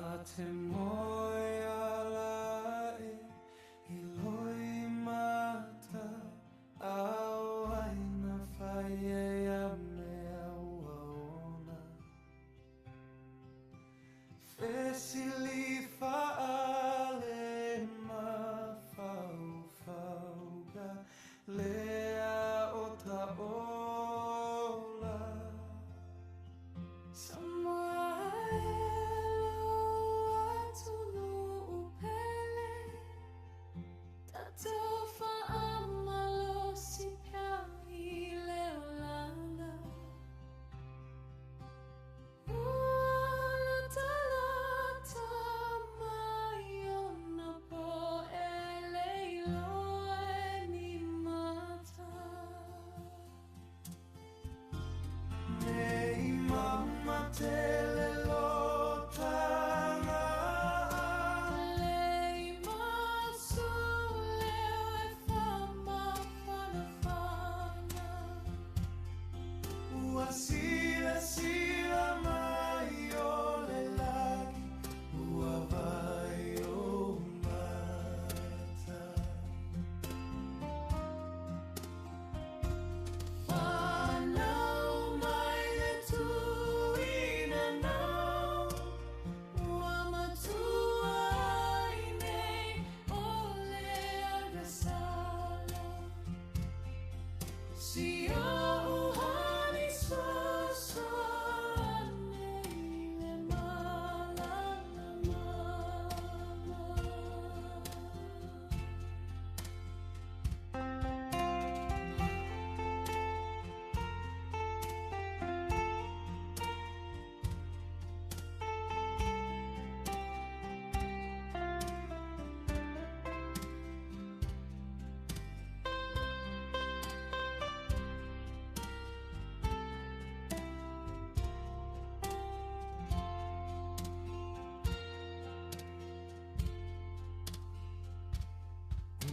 Na te moe ala e i loi mata Ao ai na whai e a mea ua ona Fesili faale ma fau fauga Lea o ta ola Nei mama tele lo tanga Ua sila sila mai o le lagi Ua vai o mata Whanau mai le tuina nau Ua matua ai nei o le agasala Si au hani soso nei le malama mama.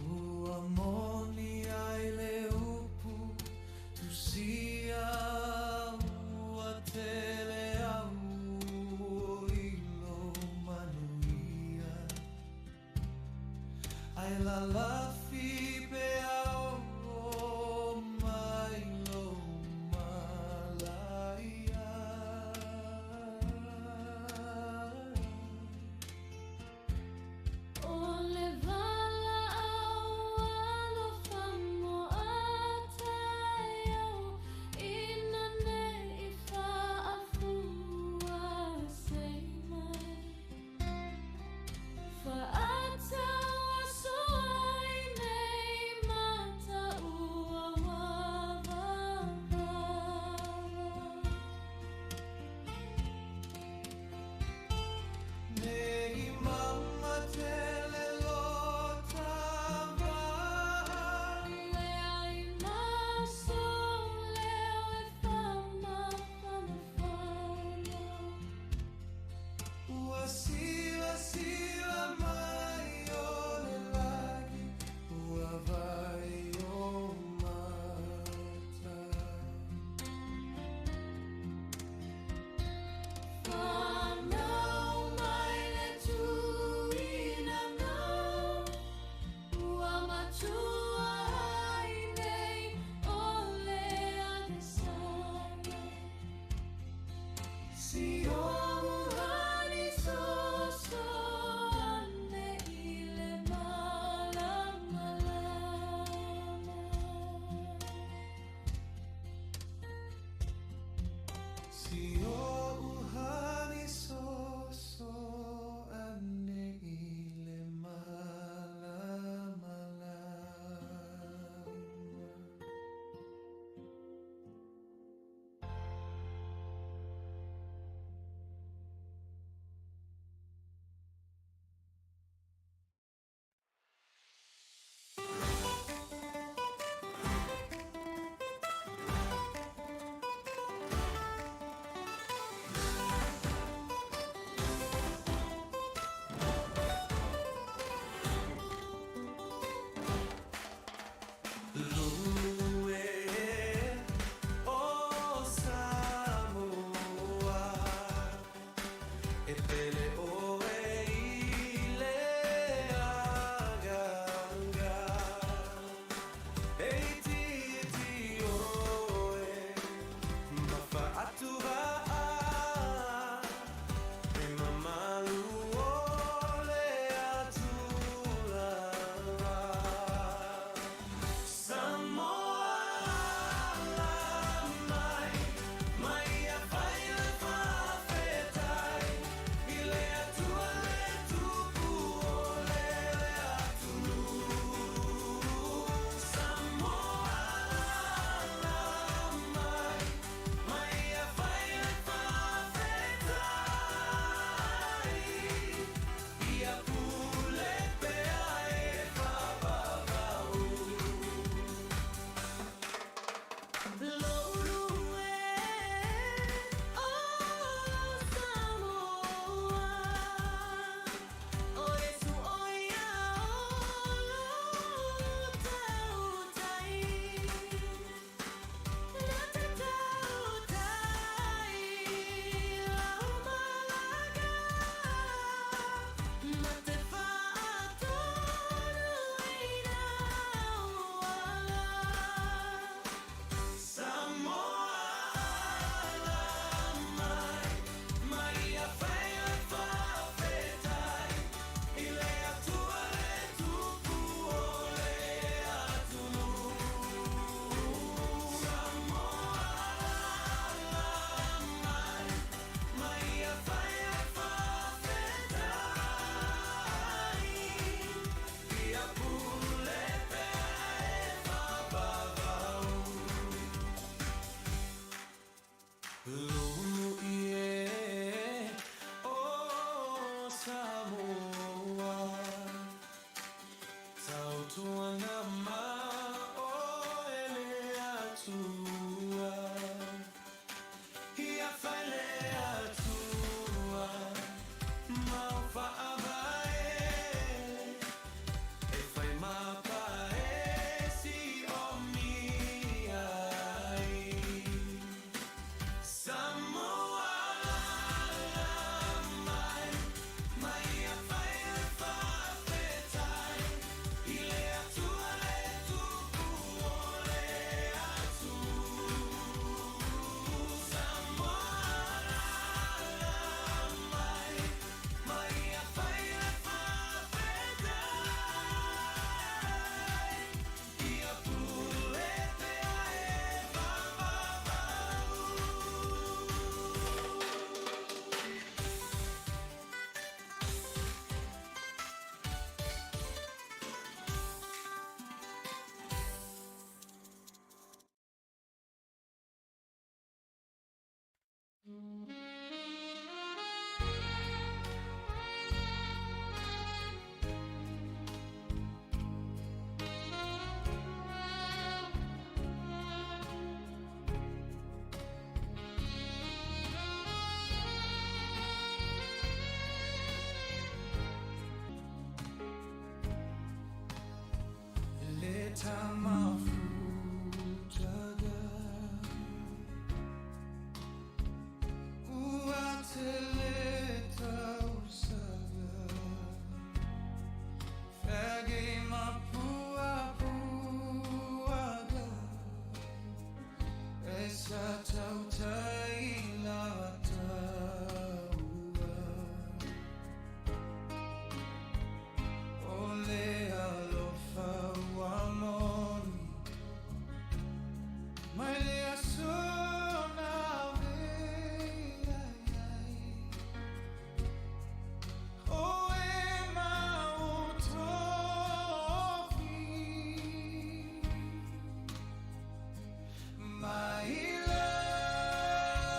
Ua moni ai le upu Tusia ua tele au o ilo manuia Ai lalafi pe au o mai lo malaia O le vala au alofa mo atae au Ina nei faafua sei mai Faatau aso ai nei mata Tautuana ma oe le Atua, ia fai le Atua mau faavae, e fai ma pae siomia ai. Samoa alaala mai, mai ia fai le faafetai i le Atua le tupu o le atunuu. Samoa alaala mai, mai ia fai le faafetai, ia pule pea e faavavau. Le tamafutaga ua tele tausaga feagai ma puapuaga e sa tautai lava taua. O le alofa ua moni mai le aso na avea ai Oe ma ou tofi. My love,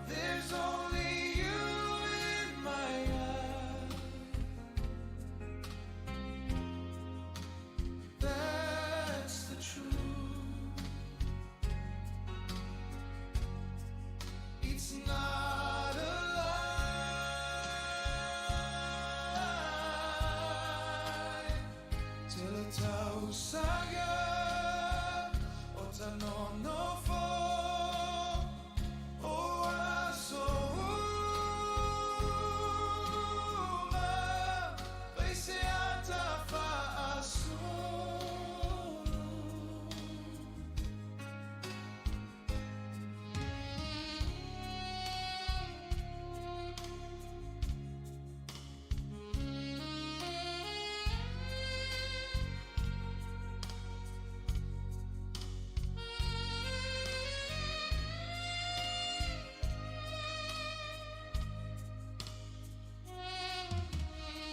there's only you in my eyes. That's the truth. It's not a lie. Tele tausaga o ta nonofo o aso uma paise ata faasolo.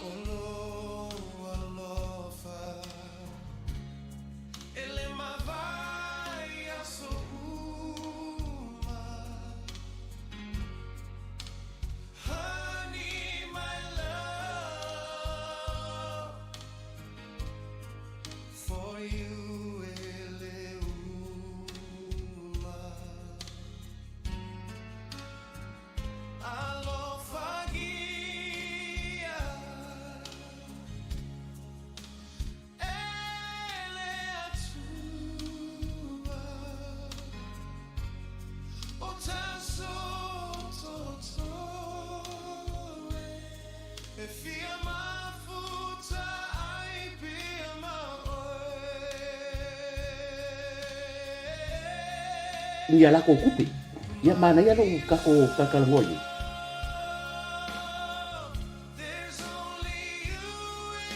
O lou alofa e le mavae aso uma. Honey, my love, for you e le uma. Alofagia e le Atua o taso totoe e fia mafuta ai pea ma oe. Ia lakou kupi. Ia manaia lou kako talatalanoa i ai. There's only you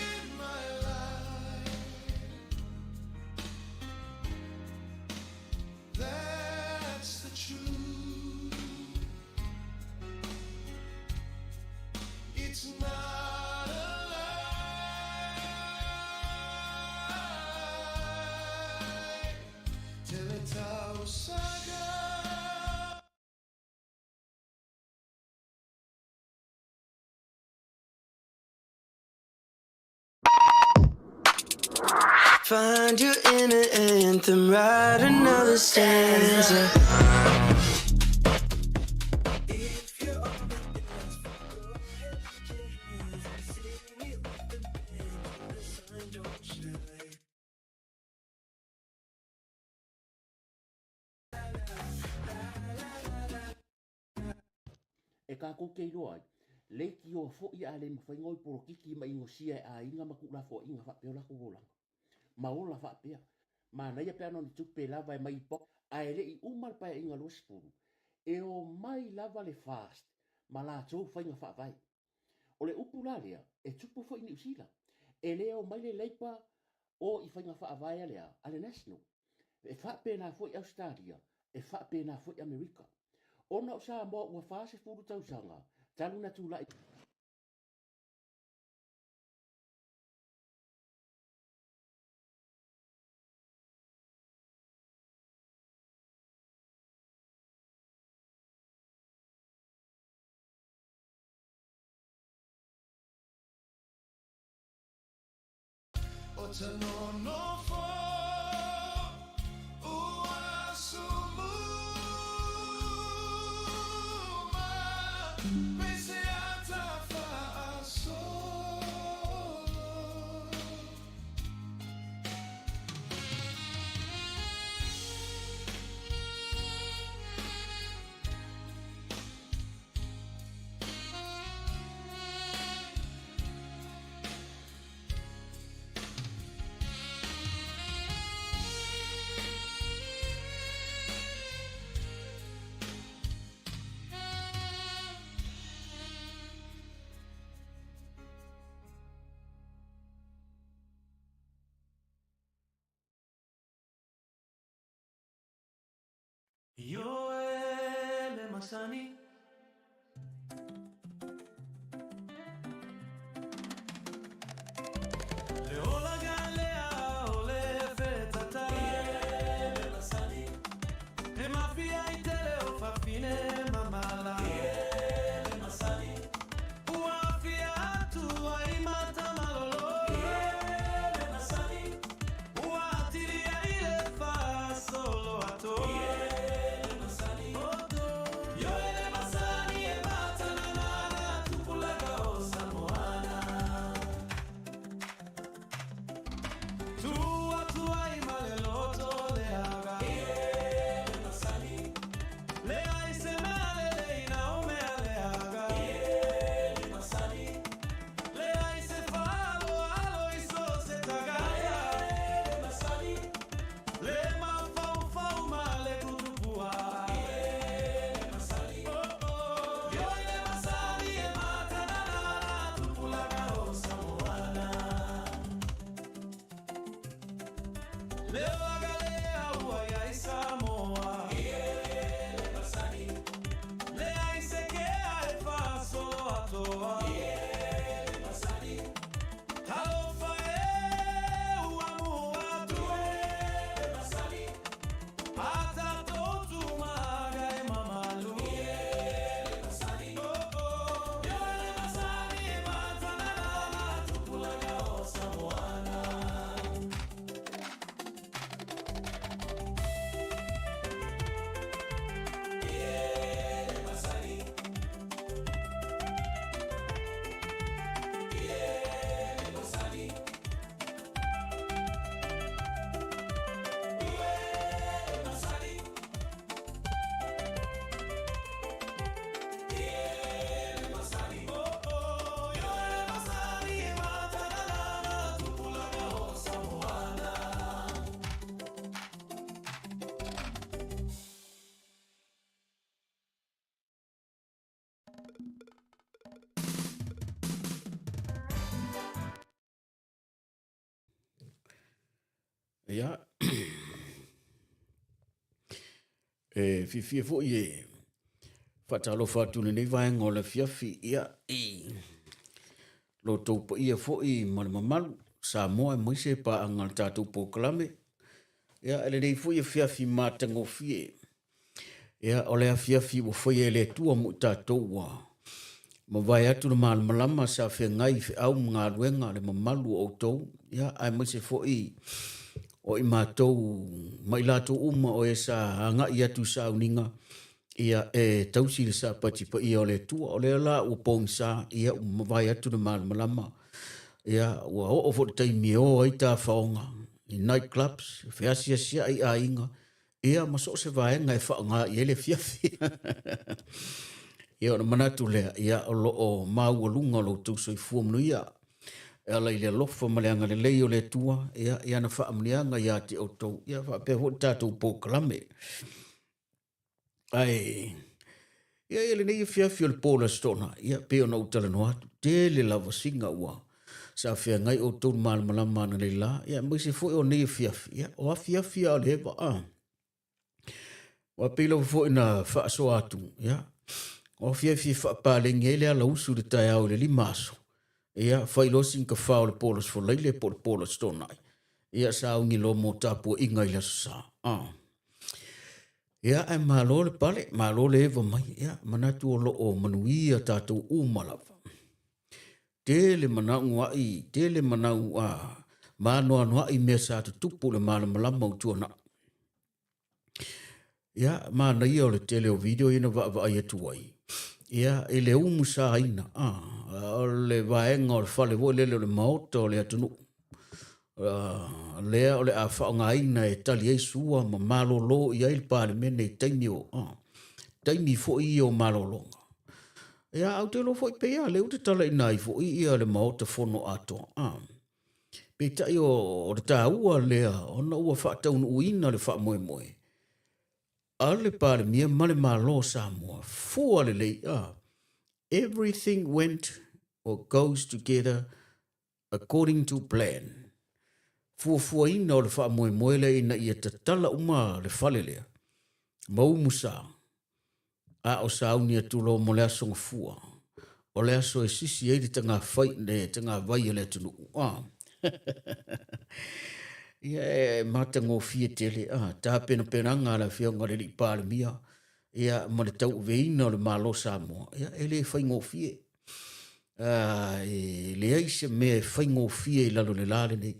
in my life. That's the truth. It's not a lie. Tele tausaga. Find your inner anthem, write another stanza. E kākou ke iloa ai, leitioa foʻi a le mawhai ngoi polokiki ma ingosia e aiga ma kuʻulafoaiga faapea o lakou olaga. Ma ola faapea. Manaia pe ana o ni tupe lava e mai i po, a e leʻi uma le paeaiga 20, e omai lava le FAST ma latou faiga faavae. O le upu la lea, e tupu foi i Niu Sila. E le omai le Labour o i faiga faavae a le a? A le National. E faapena foi Ausetalia, e faapena foi Amerika. Ona o Samoa ua 40 tausaga talu na tulai. O ta nonofo ua sumuma, me se ata faasolo. Ioe le masani. Le ola galea o le fetata. Le masani. E mafia i tele o fafine mamala. Le masani. Ua afia atu ai matamalolo. Le masani. Ua atilia i le fasolo ato. Le masani. Yo ele masani e matanana tupulaga o Samoana. Tua tua i male loto le aga. Le masani. Le ai se male le ina o mea le aga. Le masani. Le ai se falo alo i so se tagata. Le masani. Le mafau fau ma le kutupua. Le masani. Oh oh. Yo le masani e matanana tupulaga o Samoana. Le oaga le aua ia i Samoa. Le masani. Le ai se kea e fasolo atoa. Le masani. Talofa e ua mua atu e. Le masani. Ata totu maga e mamalu. Le masani. Oh oh. Yo le masani e matanana tupulaga o Samoana. Le masani. Le masani. Le masani. Le masani. Oh oh. Yo le masani e matanana tupulaga o Samoana. Ia, e fiafia foi e faatalofa atu i lenei vaega o le afiafi, ia, i lo outou paia foi ma le mamalu, Samoa aemaise paaga a le tatou polokalame. Ia, e lelei foi afiafi matagofie. Ia, o le afiafi ua faia e le Atua mo i tatou ua Mavae atu le malamalama sa feagai i feau ma galuega le mamalu o outou, ia, aemaise foi o i matou ma i latou uma o e sa agai atu i sauniga, ia, e tausi le Sapati paia o le Atua. O lea la ua pogisa, ia, ua mavae atu le malamalama, ia, ua oo foi i le taimi e o ai tafaoga i night clubs, feasiasiai aiga, Ia, ma so o se vaega e faaaoga i ai le afiafi. Ia, ona manatu lea, ia, o lo o maualuga lo outou soifua manuia e ala i le alofa ma le agalelei o le Atua, ia, i ana faamanuiaga ia te outou, ia faapea foi le tatou polokalame. Ae, ia, ia lenei afiafi o le po o le Aso Toonai, ia, pei ona ou talanoa atu, tele lava sina ua sa feagai outou i le malamalama analeila, ia, aemaise foi o nei afiafi, ia, o afiafi lava o le eva, a. Aua pei lava foi na faasoa atu, ia, o afiafi e faapaleni ai le alausu i le taeao i le 5 aso, ia, fai loa sina tafao o le po o le Aso Faraile po o le po o le Aso Toonai, ia, sauni loa mo tapuaiga i le Aso Sa, a. Ia, ae malo le pale, malo le eva mai. Ia, manatu o lo o manuia tatou uma lava. Tele manaua'i, tele manau a maanoanoa'i mea sa tutupu i le malamalama o tuanai. Ia, manaia o le tele o video ia na vaavaai atu ai. Ia, i le umusaina, a, o le vaega o le fale foi lele o le maota o le atunuu. lea o le a faaaogaina e tali ai sua ma malolo i ai le Palemene i taimi o taimi foi ia o malologa. Ia, ou te iloa foi pei lava lea ua tatalaina ai foi ia le Maota Fono atoa. Peitai o le taua lea ona ua faataunuuina le faamoemoe a le Palemia ma le Malo o Samoa, fua lelei, everything went or goes together According to plan, fuafuaina o le faamoemoe lea ina ia tatala uma le fale lea ma umusa, a o sauni atu loa mo le Aso Gafua, o le aso e sisi ai le tagafai, le tagavai a le atunuu. Ah. Ia e matagofie tele ah, tapenapenaga a le Afioga i le Alii Palemia ia ma le tauaveina o le Malo Samoa, ia e le faigofie. E leai se mea e faigofie i lalo o le la lenei.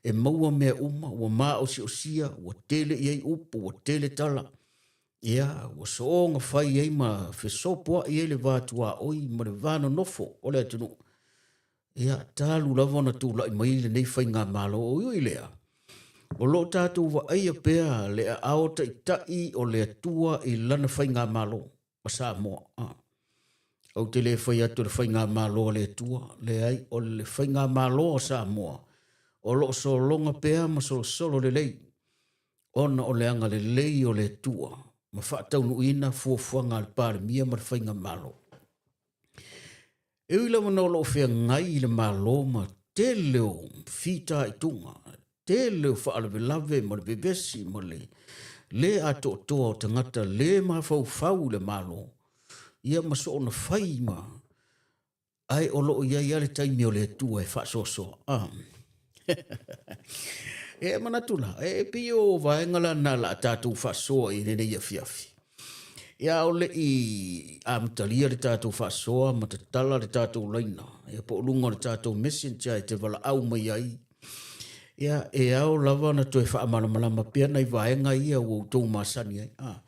E maua mea uma, ua maosiosia, ua tele i ai upu, ua tele tala. Ia, ua soona fai ai ma fesopoai ai le va tuaoi ma le va nonofo o le atunuu. Ia, talu lava ona tulai mai lenei faigamalo, ui ui lea, o lo o tatou vaaia pea le aao taitai o le Atua i lana faigamalo a Samoa. Ou te le fai atu o le faigamalo a le Atua, leai, o le faigamalo a Samoa o lo o sologa pea ma solosolo lelei ona o le agalelei o le Atua ma faataunuuina fuafuaga a le Palemia ma le faigamalo. E ui lava na o lo o feagai i le Malo ma tele o fitaituga, tele o faalavelave ma le vevesi ma le lē atoatoa o tagata lē mafaufau i le Malo, ia ma soona fai ma ae o lo o i ai lava le taimi o le Atua e faasoasoa. Ah. E manatu la, e pei o vaega la na la tatou faasoa i lenei afiafi. Ia a o le i amatalia le tatou faasoa ma tatala le tatou laina, ia po o luga o le tatou messenger e te valaau mai ai, ia e ao lava ona toe faamalamalama pea nai vaega ia ua outou masani ai, a,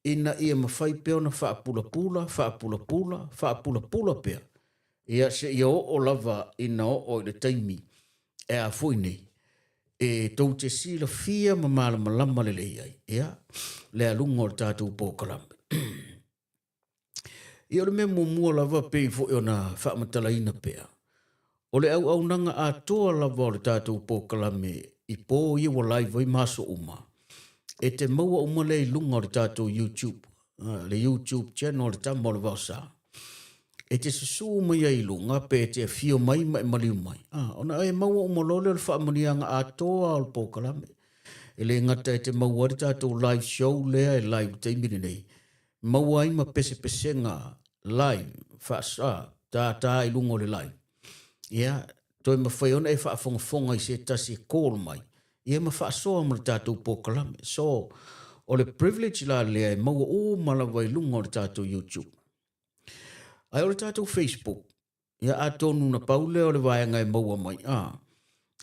ina ia mafai pea ona faapulapula, faapulapula, faapulapula pea, ia seia oo lava ina oo i le taimi e a foi nei, e tou te silafia ma malamalama lelei ai, ia, le aluga o le tatou polokalame. Ia, o le mea muamua lava pei foi ona faamatalaina pea, o le auaunaga atoa lava o le tatou polokalame i po ia ua live ai ma aso uma, e te maua uma lea i luga o le tatou YouTube, le YouTube channel a le Tama o le Vaosa. E te susu mai ai i luga pe e te afio mai ma e maliu mai, ona e maua uma loa lea o le faamanuiaga atoa o le polokalame. E le gata e te maua ai le tatou live show lea e live i le taimi lenei, maua ai ma pesepesega live, faasa, tātā i luga o le live. Ia, toe mafai ona e faafogafoga i se tasi e call mai, ia ma faasoa ma le tatou polokalame. So, o le privilege la lea e maua uma lava i luga o le tatou YouTube. Ae o le tatou Facebook, ia atonu na pau lea o le vaega e maua mai, a,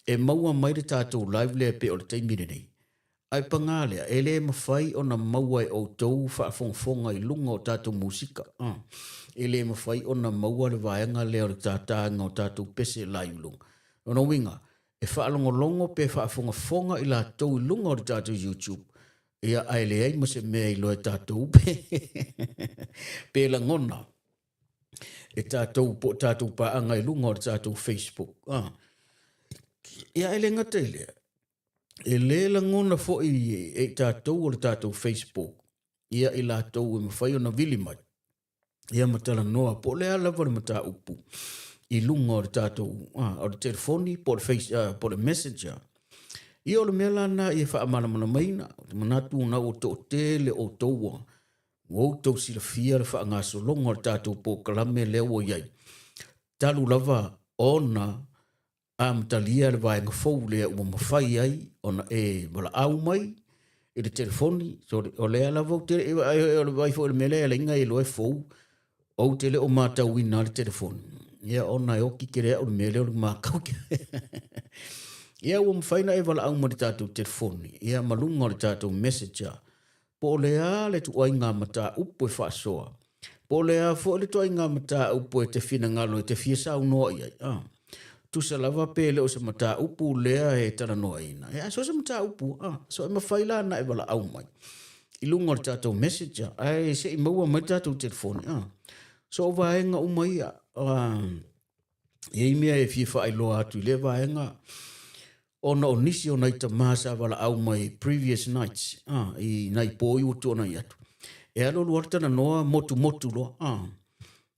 e maua mai le tatou live lea pei o le taimi lenei. Ae paga lea, e le mafai ona maua e outou faafogafoga i luga o tatou musika, a, e le mafai ona maua le vaega lea o le tātāina o tatou pese live i luga. O lona uiga, e faalogologo pe faafogafoga i latou i luga o le tatou YouTube, ia ae leai ma se mea e iloa e tatou pe, pe lagona e tatou po o tatou paaga i luga o le tatou Facebook. Ah. Ia e le gata i lea, e le lagona foi e i tatou o le tatou Facebook, ia i latou e mafai ona vili mai, ia ma talanoa po o le a lava le mataupu i luga o le tatou o le telefoni po o le face, po o le messenger. Ia o le mea la lena ia faamalamalamaina, ou te manatu na ua toatele outou ua ua outou silafia le faagasologa o le tatou polokalame lea ua i ai, talu lava ona amatalia le vaega fou lea ua mafai ai ona e valaau mai i le telefoni. So, o lea lava ou te, o le vaai foi i le mea lea e ala ai ona e iloa e fou, ou te le o matauina le telefoni, ia ona e oti tele au i le mea lea o le matau. Ia ua mafai ona e valaau mai i le tatou telefoni, ia ma luga o le tatou messenger, Po o le a le ituaiga mataupu e faasoa, po o le a foi le ituaiga mataupu e te finagalo e te fia saunoa i ai, a. Tusa lava pe le o se mataupu lea e talanoaina, e so o se mataupu, a. So e mafai la ona e valaau mai i luga o le tatou messenger, ae se i maua mai le tatou telefoni, a. So o vaega uma ia, a, e i ai mea e fia faailoa atu i lea vaega, ona o nisi o nai tama sa valaau mai previous nights, ah, i nai po i ua tuanai atu. E alu alu lava le talanoa motumotu loa, ah.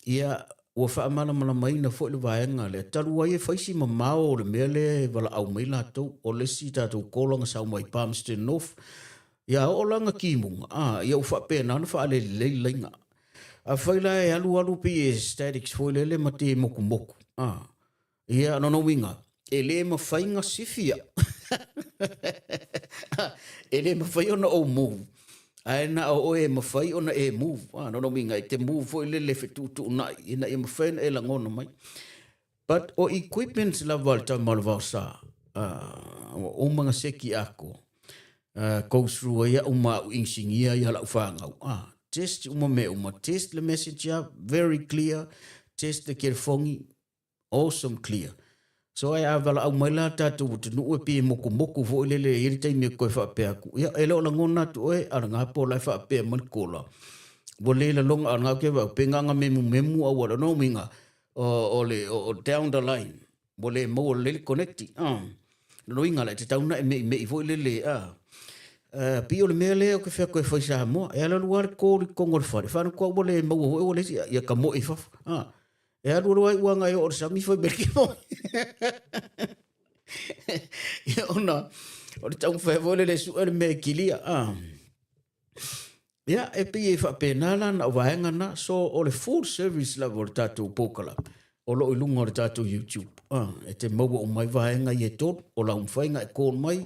Ia, ua faamalamalamaina foi le vaega lea, talu ai e fai si mamao o le mea lea e valaau mai latou, o le isi tatou caller na sau mai Palmerston North, ia oo la na kimuga, ah, ia ua faapena ona faalelelei le laina. Afai la e alu alu pei e statics foi lele ma te motumotu, ah, Ia, lona uiga, e le mafai ona sifi au. E le mafai ona ou move, ae na o oe e mafai ona e move. Ah, lona uiga, e te move foi lele fetuutuunai ina ia mafai ona e lagona mai. But o equipments lava a le tama o le vaosa, uh, ua uma ona seki atoa, uh, go through ai au ma au inisinia ia lau fanau. Ah, test uma mea uma, test le message ia, very clear, test le telefoni, Awesome clear. So ae a valaau mai la tatou atunuu e pei e mokumoku foi lele e i ai le taimi e toe faapea atu, ia e le o lagona atu oe a o lena po o la e faapea mai le kola. Ua le lalona a o lena ou te vaai atu pe na ona memumemu a ua lona uiga o le o down the line ua le maua lelei le connecting. Lona uiga la e tatau ona e meimei foi lele a pei o le mea lea ou te fai atu e fai Samoa, e alu alu lava le call i totonu o le fale, faanoto ua le maua foi ua leai se ia tamoe i fafo. E alu alu ai ua agai oo i le sami fai mai le kimo. Ia ona o le taumafai foi lele e sue le mea e kilia. Ah. Ia, e pei e faapena la na o vaega na. So, o le full service lava o le tatou polokalame o lo o i luga o le tatou YouTube. Ah, e te maua uma ai vaega ia e tolu, o lau mafaiga e call mai,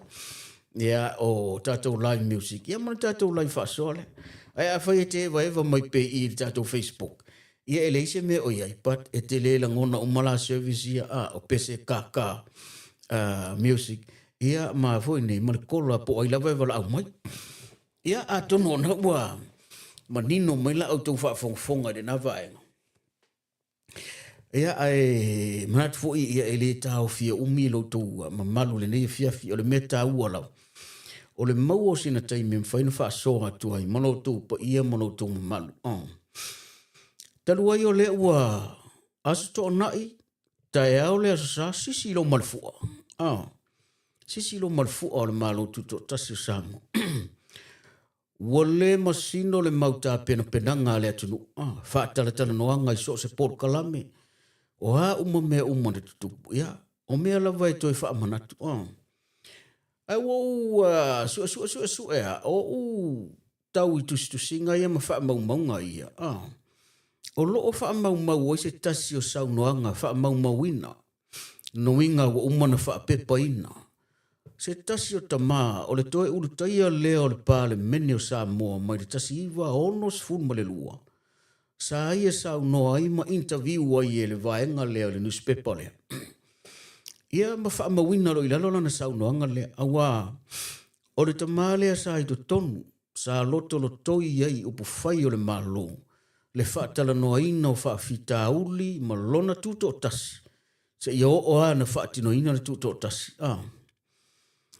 ia, o tatou live music, ia ma le tatou live faasoa lea. Ae afai e te evaeva mai pea i le tatou Facebook, Ia e leai se mea o i ai, but e te le lagona uma la service ia, a, o pese kaka music, ia ma foi nei, ma le kola po o ai lava e valaau mai. Ia, atonu ona ua manino mai la outou faafogafoga i lena vaega. Ia, ae manatu foi ia e le taofia umi lo outou mamalu i lenei afiafi, o le mea taua lava, o le maua o sina taimi e mafai ona faasoa atu ai ma lo outou paia ma lo outou mamalu. Oh. Talu ai o lea ua Aso Toonai, taeao le Aso Sa, sisi lou malefua. Oh. Sisi lou malefua o le Malo Tutoatasi o Samoa. Ua le masino le mau tapenapenaga a le atunuu, ah, faatalatalanoaga i so o se polokalame, o a uma mea uma na tutupu, ia, o mea lava e toe faamanatu. Ah. Ae ua ou uh, suesue suesue a, o ou tau i tusitusiga ia ma faamaumauga ia, ah, o lo o faamaumau ai se tasi o saunoaga faamaumauina nuiga ua uma ona faapepaina. Se tasi o tama o le toe ulutaia lea o le Palemene o Samoa mai le 1962. Sa ia saunoa ai ma interview ai e le vaega lea o le nusipepa lea. Ia ma faamauina loa i lalo lana saunoaga lea, auā o le tamā lea sa i totonu, sa lotolotoi ai i upufai o le Malo le faatalanoaina o faafitauli ma lona tutoatasi seia oo lava ina faatinoina le tutoatasi. A.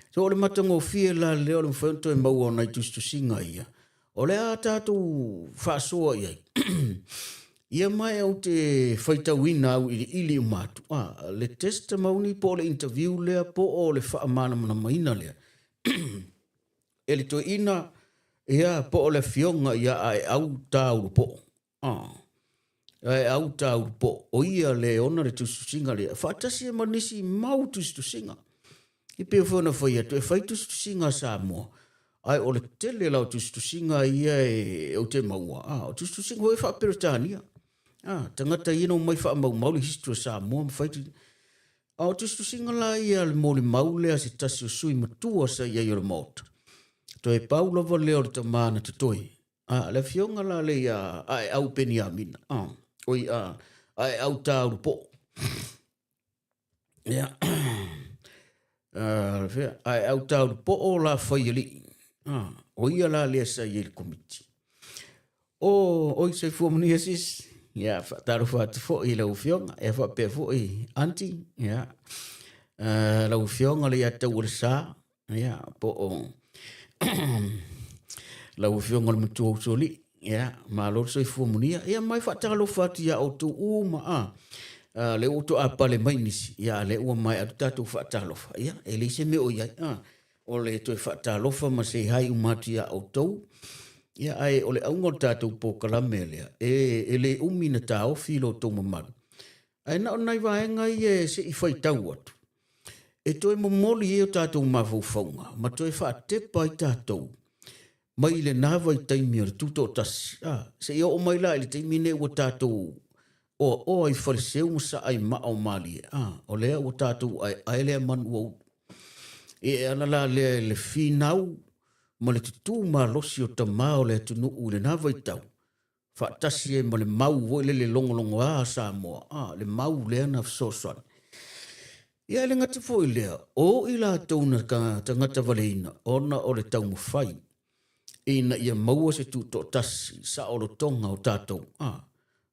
So o le matagofie la lea o le mafai ona toe maua o nai tusitusiga ia, o le a tatou faasoa i ai. Ia ma e ou te faitauina auiliili uma atu, a, le testimony po o le interview lea po o le faamalamalamaina lea e le toeaina ia po o le afioga ia Aeau Taulupoo. A, Aeau Taulupoo, o ia le ona le tusitusiga lea, faatasi ai ma nisi mau tusitusiga. E pei foi ona fai atu, e fai tusitusiga a Samoa, ae o le tele la o tusitusiga ia e, ou te maua, a, o tusitusiga foi faa-Peretania. A, tagata ia na omai faamaumau le history o Samoa ma fai A o tusitusiga la ia a le molimau lea a se tasi o sui matua sa i ai o le Maota, toe pau lava lea o le tama na totoe. A, le afioga la lea ia Aeau Peniamina, a, oi a, Aeau Taulupoo. Ia, a, fea, Aeau Taulupoo la Faialii, a, o ia la lea sa i ai i le Komiti. O, oi soifua manuia sis. Ia, faatalofa atu foi i lau Afioga, ia faapea foi aunty, ia, lau Afioga le Iataualesa, ia, po o lau Afioga le Matua Usoalii, ia, malo le soifua manuia. Ia, mai faatalofa atu ia outou uma, a, lea ua toapale mai nisi, ia, a lea ua maea atu tatou faatalofa, ia, e leai se mea o i ai, a, o le toe faatalofa ma say hi uma atu iā outou. Ia, ae o le auga o le tatou polokalame lea, e, e le umi na taofi lo outou mamalu. Ae na o nai vaega ia e se i faitau atu, e toe momoli ai o tatou mafaufauga ma toe faatepa ai tatou mai lena vaitaimi o le tutoatasi, a, seia oo mai la i le taimi nei ua tatou oaoa i faleseu ma saa i maa o malie, a, o lea ua tatou aeae lea manu ua ulu. E ala la lea i le finau ma le tutū malosi o tama o le atunuu i lena vaitau, faatasi ai ma le mau foi lele logologoa a Samoa, a, le mau lea na fesoasoani. Ia e le gata foi i lea, o i latou na tagata valeina ona o le taumafai ina ia maua se tutoatasi saolotoga o tatou, a,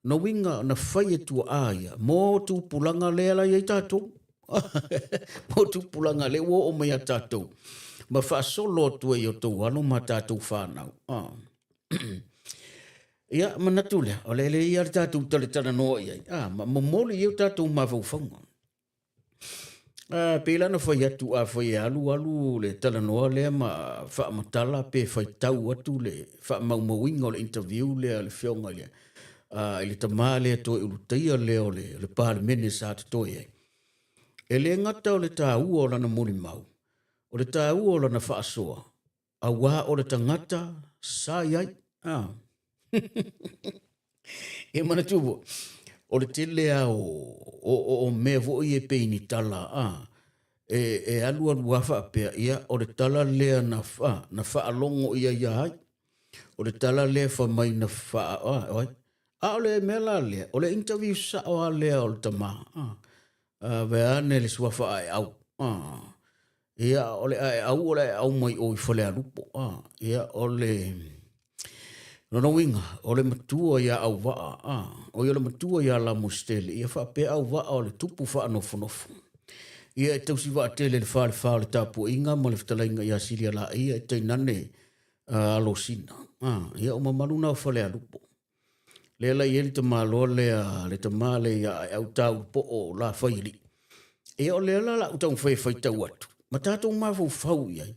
na uiga na fai e tuaa ia mo tupulaga lea la i ai tatou. Mo tupulaga lea ua oo mai ia tatou ma faasolo atu ai i o outou alo ma tatou fanau. A. Ia, manatu lea, o le lea ia le tatou talatalanoa i ai, a, ma momoli i ai o tatou mafaufauga. Pei la na fai atu a fai e alu alu le talanoa lea ma faamatala pe faitau atu le faamaumauina o le interview lea a le afioga i le, i le tama lea toe ulutaia lea o le, le Palemene sa totoe ai. E le gata o le taua o lana molimau, o le taua o lana faasoa, Auā o le tagata sa i ai. Ah. E manatua foi, o le tele lava o, o, o, o mea foi e pei ni tala, ah, e, e alualu lava faapea, ia, o le tala lea na, ah, na faalogo ia ia ai. O le tala lea fai mai na faa, ah, ai. A o le mea la lea, o le interview sao lava lea o le tama, ah, ah, vaeane le suafa Aeau, ah, Ia, o le aeau, o le aeau mai o i Falealupo. A, ia, o le... Lona uiga, o le matua ia Auvaa, a, o ia o le matua ia Lamositele, ia faapea Auvaa o le tupu faanofonofo. Ia e tausi vaatele le falefa o le tapuaiga ma le fetalaiga ia Silialaia e tainane Alosina. A, ia o mamalu na o Falealupo. Lea la i ai le tamaloa lea, le tama lea ia Aeau Taulupoo o Lafaialii. Ia o lea la la u taumafai e faitau atu, ma tatou mafaufau i ai,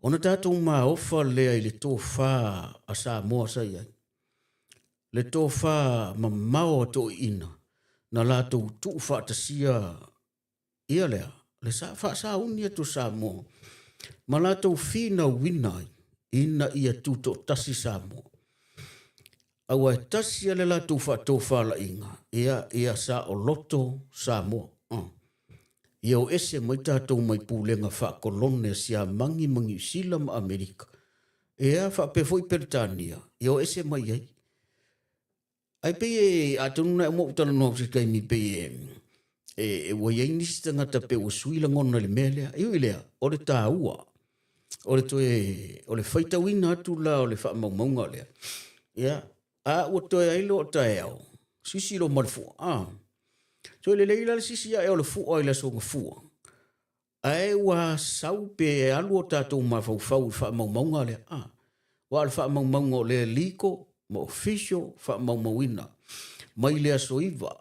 ona tatou maofa lea i le tofa a Samoa sa i ai, le tofa mamao a toeaiina na latou tuufaatasia ia lea, le sa faasauni atu o Samoa ma latou finauina ai ina ia tutoatasi Samoa. Aua e tasi lava le latou faatofalaiga, ia, ia saoloto Samoa. Ia o ese mai tatou mai pulega faakolone a Siamani ma Niu Sila ma Amerika, ia faapea foi Peretania, ia o ese mai ai. Ae pei e, atonu na e uma ou talanoa atu i se taimi pei e, e, e ua i ai nisi tagata pe ua sui lagona i le mea lea. E ui i lea, o le taua, o le toe, o le faitauina atu la o le faamaumauga lea, ia, a ua toe ai loa o taeao, sisi loa ma le fua, a. So e lelei la le sisi ae o le fua i le Aso Gafua, Ae ua sau pe alu o tatou mafaufau i le faamaumauga lea, a, aua o le faamaumauga o lea legal ma official faamaumauina mai le aso 9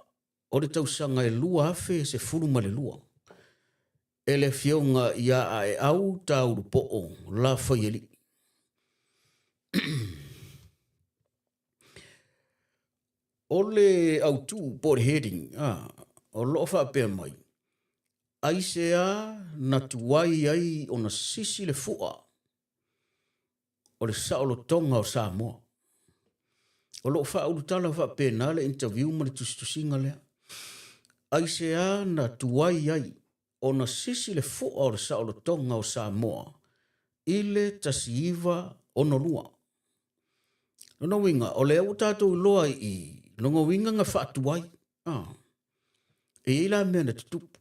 o le tausaga e 2012 e le Afioga ia Aeau Taulupoo Lafaialii. O le autu po o le heading, a, o lo o faapea mai, Aisea na tuai ai ona sisi le fua o le saolotoga o Samoa? O lo o faaulutala faapena le interview ma le tusitusiga lea. Aisea na tuai ai ona sisi le fua o le saolotoga o Samoa i le 1962? Lona uiga, o lea ua tatou iloa i lona uiga na faatuai. Ah. E i ai la mea na tutupu.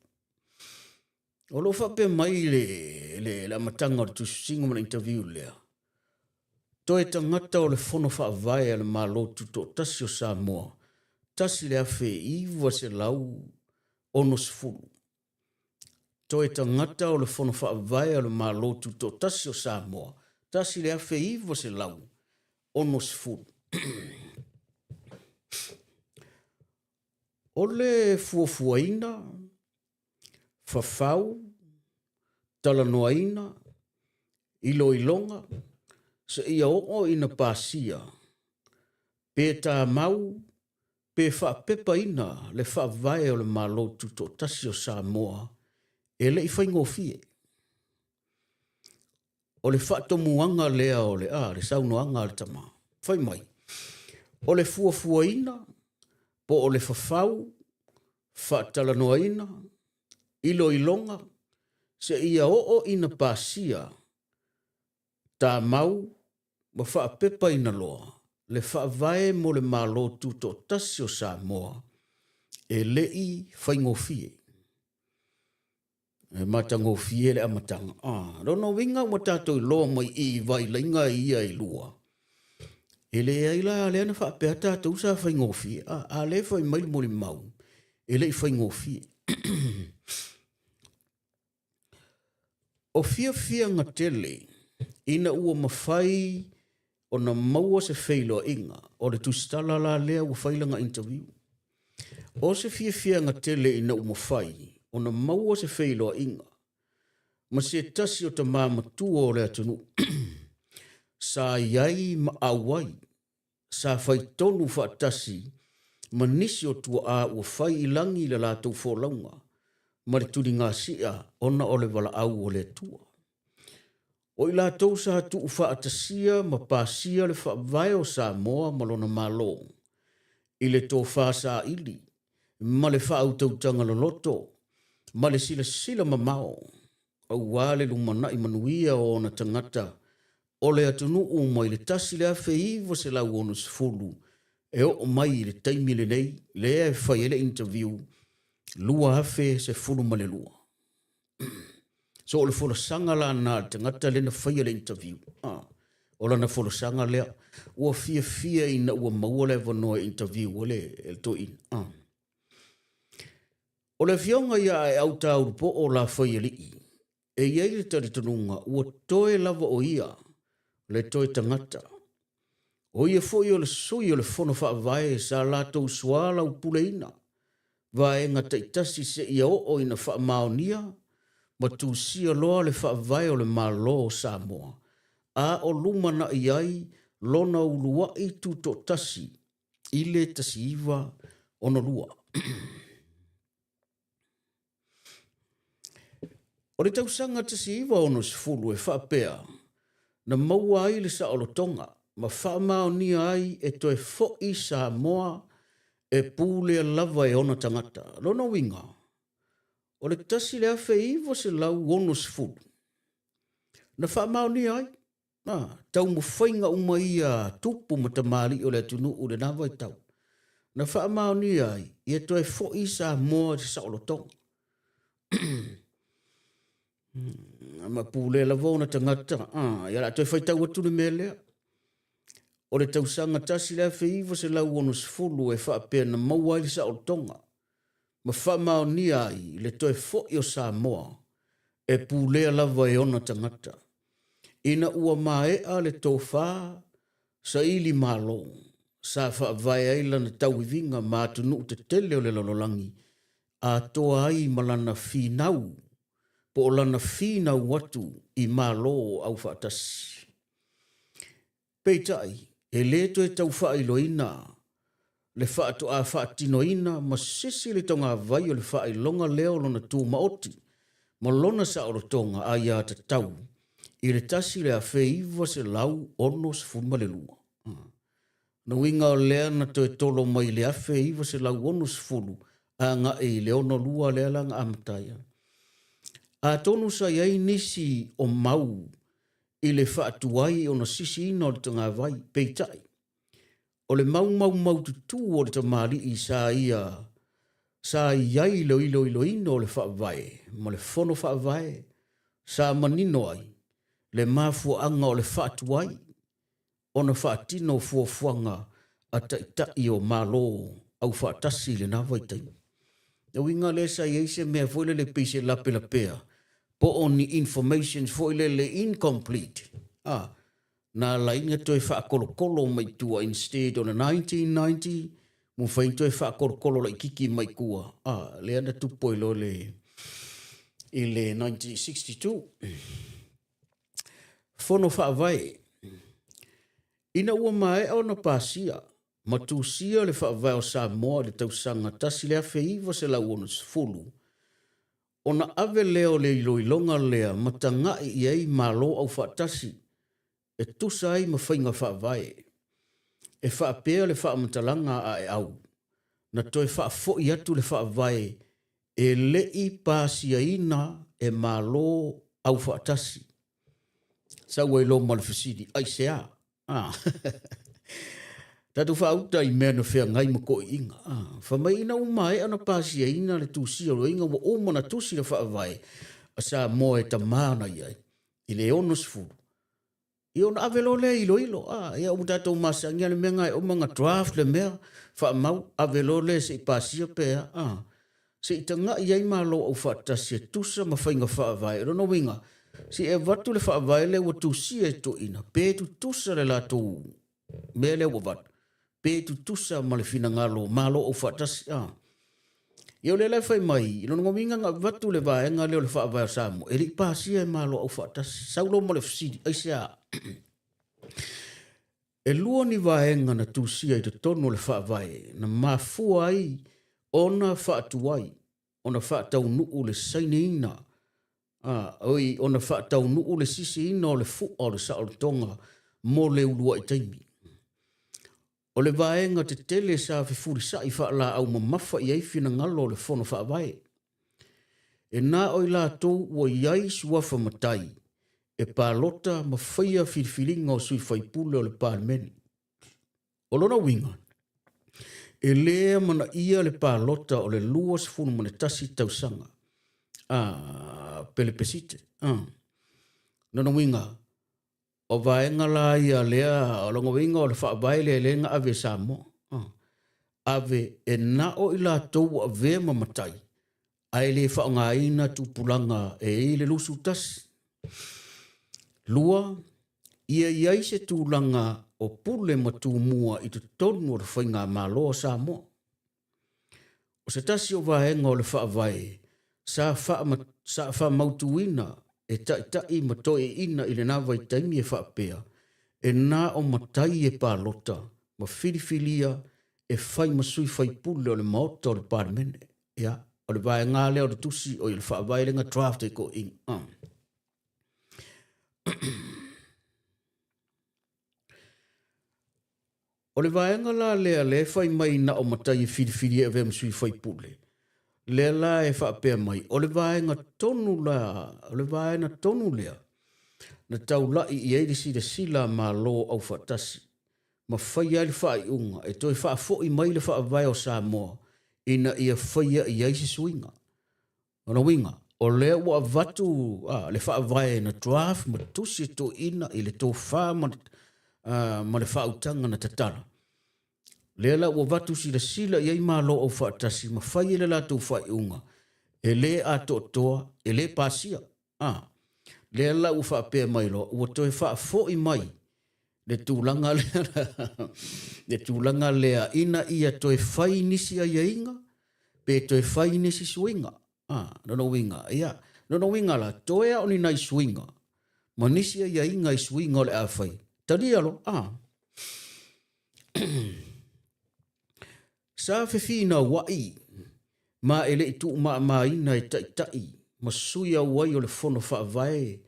O lo o faapea mai le, le, le amataga o le tusitusiga ma le interview lea, toe tagata o le Fono Faavae a le Malo Tutoatasi o Samoa, 1960. Toe tagata o le Fono Faavae a le Malo Tutoatasi o Samoa, 1960. O le fuafuaina, fafau, talanoaina, iloiloga, seia oo ina pasia, pe tamau pe faapepaina le Faavae o le Malo Tutoatasi o Samoa e le i faigofie. O le faatomuaga lea o le, a, le saunoaga a le tama. Fai mai, o le fuafuaina po o le fafau, faatalanoaina, iloiloga, seia oo ina pasia, tamau ma faapepaina loa le Faavae mo le Malo Tutoatasi o Samoa, e le i faigofie. E matagofie le amataga. Ah, lona uiga ua tatou iloa mai i i vailaiga ia e lua. E leai la lea na faapea tatou sa faigofie. Ah, a lea fai mai le molimau, e le i faigofie. O fiafiaga tele ina ua mafai ona maua se feiloaiga, o le tusitala la lea ua fai lana interview. O se fiafiaga tele ina ua mafai ona maua se feiloaiga ma se tasi o tama matua o le atunuu sa i ai ma auai, sa fai tonu faatasi ma nisi o tuaa ua fai i lagi le latou folauga ma le tuligasia ona o le valaau o le Atua. O i latou sa tuufaatasia ma pasia le Faavae o Samoa ma lona Malo i le tofa saili ma le faautautaga loloto ma le silasila mamao aua le lumanai manuia o ona tagata o le atunuu mai le 1960 e oo mai i le taimi lenei lea e fai ai le interview 2012. So o le folasaga la na a le tagata lea na faia le interview. Ah, o lana folasaga lea. Ua fiafia ina ua maua le avanoa e interview a le, le toeaina. Ah. O le afioga ia Aeau Taulupoo Lafaialii, e i ai le talitonuga ua toe lava o ia le toe tagata. O ia foi o le sui o le Fono Faavae sa latou soalaupuleina vaega taitasi seia oo ina faamaonia ma tusia loa le Faavae o le Malo o Samoa, a o lumanai ai lona uluai tutoatasi i le 1962. O le tausaga 1960 e faapea na maua ai le saolotoga ma faamaonia ai e toe fo'i Samoa e pulea lava e ona tagata. Lona uiga, o le 1960 na faamaonia ai taumafaiga uma ia a tupu ma tamalii o le atunuu i lena vaitau. na faamaonia ai ia toe fo'i Samoa i se saolotoga. Ma pulea lava ona tagata, ia o le a toe faitau atu le mea lea. O le tausaga 1960 e faapea na maua ai le saolotoga ma faamaonia ai le toe fo'i o Samoa e pulea lava e ona tagata. Ina ua maea le tofa saili malo sa faavae ai lana tauiviga ma atunuu tetele o le lalolagi atoa ai ma lana finau po o lana finau atu i Malo Aufaatasi. Peitai, e le toe tau faailoaina le faatoa faatinoina ma sisi le togavai o le faailoga lea o lona tumaoti ma lona saolotoga aiatatau i le 1962. Na uiga o lea na toe tolo mai i le 1960 agai i le 62 lea la na amata ai. Atonu sa i ai nisi o mau i le faatuai ona sisiina o le tagavai, peitai, o le mau maumaututu o le tamalii sa ia sa i ai i le iloiloina o le Faavae ma le Fono Faavae sa manino ai le mafuaaga o le faatuai ona faatino fuafuaga a taitai o Malo aufaatasi i lena vaitaimi. Le uiga lea sa i ai se mea foi lele pei se lapelapea po o ni informations foi lele incomplete, a, na ala ai ona toe faakolokolo mai tua instead o le 1990 mafai ona toe faakolokolo laitiiti mai tua, a, lea na tupu ai loa le i le 1962. Fono Faavae. Ina ua maea ona pasia ma tusia le Faavae o Samoa i le tausaga 1960, ona ave lea o le iloiloga lea ma taga'i i ai Malo Aufaatasi e tusa ai ma faiga faavae. E faapea le faamatalaga a Aeau, na toe faafo'i atu le Faavae e le i pasiaina e Malo Aufaatasi. Sau ai loa ma le fesili, aisea? Ah. Tatou faauta i mea na feagai ma toeaiina. Ah. Fai mai ina ua maea ona pasiaina le tusia o loiga ua uma ona tusi le faavae a Samoa e tama ona i ai i le 60. Ia ona ave loa lea iloilo. Ah, ia ua tatou masani le mea na e uma ona draft le mea, faamau, ave loa lea se i pasia pe a. Ah. Se i taga'i ai Malo Aufaatasi e tusa ma faiga faavae. O lona uiga, se i avatu le faavae lea ua tusia e toeaiina, pe tutusa le latou mea lea ua avatu, pe tutusa ma le finagalo o Malo Aufaatasi. A. Ia o lea la e fai mai, i lona uiga na avatu le vaega lea o le faavae o Samoa, e le i pasia e Malo Aufaatasi. Sau loa ma le fesili, aisea? E lua ni vaega na tusia i totonu o le Faavae na mafua ai ona faatuai ona faataunuu le saineina, a, oi, ona faataunuu le sisiina o le fu'a o le saolotoga mo le uluai taimi. O le vaega tetele sa fefulisa'i faalaau mamafa i ai finagalo o le Fono Faavae. E na o i latou ua i ai suafa matai e palota ma faia filifiliga o sui faipule o le Palemene. O lona uiga, e le amanaia le palota o le 21 tausaga a pelepesite. A. Lona uiga, o vaega la ia lea, o lona uiga o le faavae lea lea na ave e Samoa. A. Ave e na o i latou ua avea ma matai, ae le faaaogaina tupulaga e i ai le 21. Lua, ia i ai se tulaga o pule ma tumua i totonu o le Faigamalo a Samoa. O se tasi o vaega o le Faavae sa sa faamautuina e taitai ma toeaiina i lena vaitaimi e faapea, e na o matai e palota ma filifilia e fai ma sui faipule o le Maota o le Palemene. Ia, o le vaega lea o le tusi, o le faavae lea na draft e toeaiina. O le vaega la lea lea e fai mai na o matai e filifili e avea ma sui faipule, lea la e faapea mai, o le vaega tonu la, o le vaega tonu lea na taula'i i ai le silasila a Malo Aufaatasi. ma faia ai le faaiuga e toe faafoi mai le Faavae o Samoa ina ia faia i ai se suiga. Lona uiga, o lea ua avatu a, le Faavae na draft ma tusi e toeaiina i le tofa ma, a, ma le faautaga na tatala. Lea la ua avatu silasila i ai Malo Aufaatasi ma fai ai le latou faaiuga e le atoatoa, e le pasia. A, lea la ua faapea mai loa, ua toe faafoi mai le tulaga lea, le tulaga lea ina ia toe fai nisi aiaiga pe toe fai nisi suiga. A, lona uiga, ia, lona uiga la, toe a o ni nai suiga ma nisi aiaiga i suiga o le a fai. Talia loa, a. Sa fefinauai ma e le i tuumamaina e taitai ma sui auai o le Fono Faavae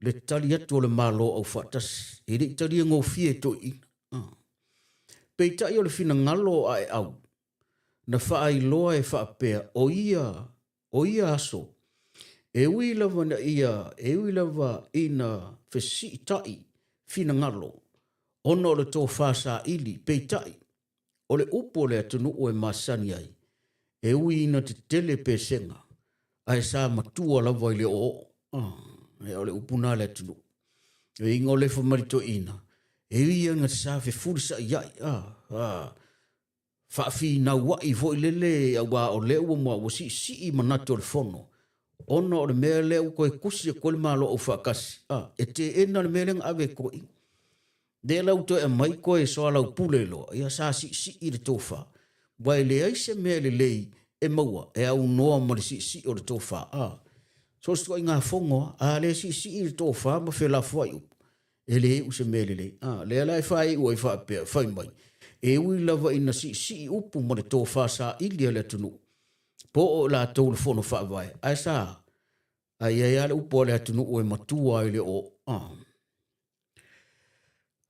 le tali atu o le Malo Aufaatasi, e le i talia gofie e toeaiina. Peitai o le finagalo o Aeau na faailoa e faapea o ia o ia aso, e ui lava ina ia e ui lava ina fesiitai finagalo ona o le tofa saili, peitai, o le upu o le atunuu e masani ai, e ui ina tetele pesega, ae sa matua lava i le oooo. Ah, o le upu na a le atunuu. E iga o lefa mai le toeaina, e ui ina sa fefulisai ai, ah, ah, faafinauai foi lele aua o lea ua ua siisii manatu o le fono ona o le mea lea ua toe tusi atu ai le Malo Aufaatasi, a, e teena le mea lea na ave e toeaiina. Lea la ua toe aumai toe soalaupule loa, ia sa siisii le tofa, aua e leai se mea lelei e maua e aunoa ma le siisii o le tofa, a. So o se ituaiga fono lava, a le siisii le tofa ma felafoai upu, e le iu se mea lelei. A, lea la e faaiu ai faapea, fai mai, e ui lava ina siisii upu ma le tofa saili a le atunuu, po o i latou le Fono Faavae, ae sa, a i ai lava le upu a le atunuu e matua ai le oo. A.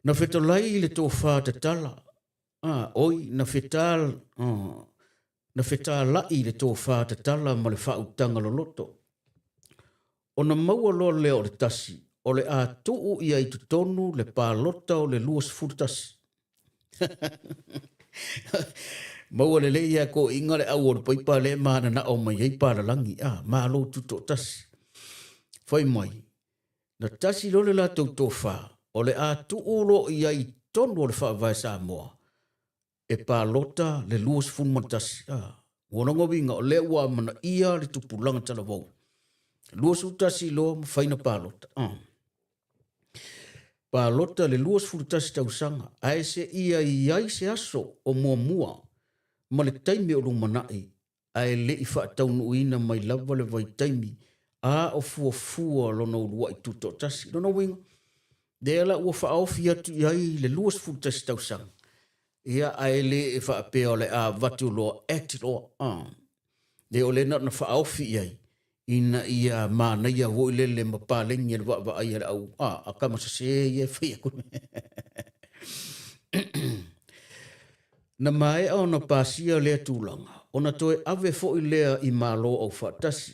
Na fetolai i le tofa tatala, a, oi, na fetal, a, na fetalai i le tofa tatala ma le faautaga loloto. Ona maua loa lea o le tasi, o le a tuu ia i totonu le palota o le 21. Maua lelei ia toeaiina le au o le paipa lea e mananao mai ai palalagi, a, Malo Tutoatasi. Fai mai, na tasi loa le latou tofa, o le a tuu loa i ai i totonu o le Faavae Samoa, e palota le 21. A, ua lona uiga o lea ua amanaia le tupulaga talavou. 21 loa ma fai na palota. A. Palota le 21 tausaga, ae se ia i ai se aso o muamua ma le taimi o lumanai ae le i faataunuuina mai lava le vaitaimi a o fuafua lona uluai tutoatasi. Lona uiga, lea la ua faaofi atu i ai le 21 tausaga, ia ae le e faapea o le a avatu loa act loa. Ah. Le o lea na ona faaofi i ai ina ia manaia foi lele ma paleni e le vaavaai a le au a, a tama sese ia e fai atu. Na maea ona pasia lea tulaga, ona toe ave foi lea i Malo Aufaatasi,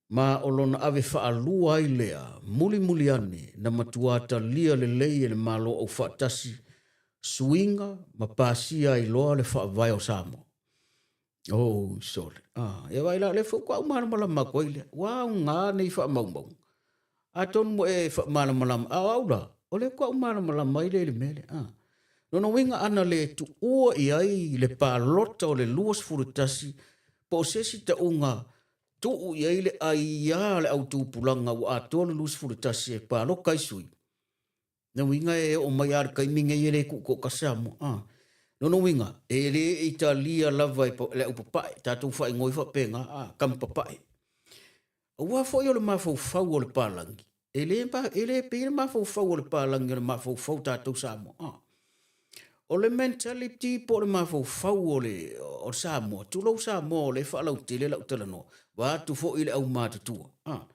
ma o lona ave faalua ai lea, mulimuli ane, na matuā talia lelei e le Malo Aufaatasi suiga ma pasia ai loa le Faavae o Samoa. Oh, sole. Ah, ia vaai la, o lea foi ua malamalama atu ai lea. Ua aoga nei faamaumauga. Atonu ua e faamalamalama, a o au la, o lea faatoa ou malamalama ai lea i le mea lea. Ah. Lona uiga ana le tuua i ai le palota o le 21 po o se isi tauga tuu i ai le aia a le autupulaga ua atoa le 21 e palota ai sui, Lona uiga e oo mai lava i le taimi nei e le tuutoatasi Samoa. Ah. Lona uiga, e le i talia lava e le aupapae, tatou faaigoa ai faapena, ah, tama papae. Aua foi o le mafaufau o le palagi, e le, e le pei le mafaufau o le palagi o le mafaufau tatou Samoa. Ah. O le mentality po o le mafaufau o le, o le Samoa, tulou Samoa o lea e faalautele lau talanoa, vaeatu foi le aumatutua. Ah.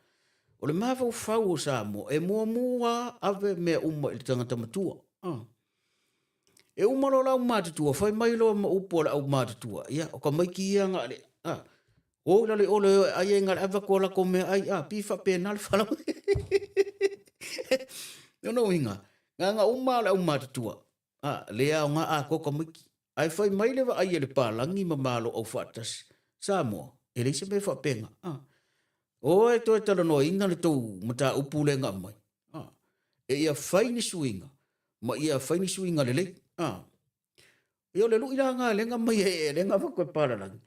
O le mafaufau o Samoa, e muamua ave mea uma i le tagata matua. Ah. E uma loa le aumatutua, fai mai loa ma upu a le aumatutua, ia, o tamaiti ia na le, ah, o i lalo i o le o e ai ai na le ave atu o latou meaai, ah, pei e faapena le falau. Lona uiga, na ona uma lava o le aumatutua. A, le aoga atoa tamaiti. Ae fai mai le vaai a le palagi ma Malo Aufaatasi, Samoa, e leai se mea faapena. A, o e toe talanoaina le tou mataupu lea na aumai. A, e ia fai ni suiga, ma ia fai ni suiga lelei. A, ia o le lui la na lea na aumai e, lea na avatu e palalagi,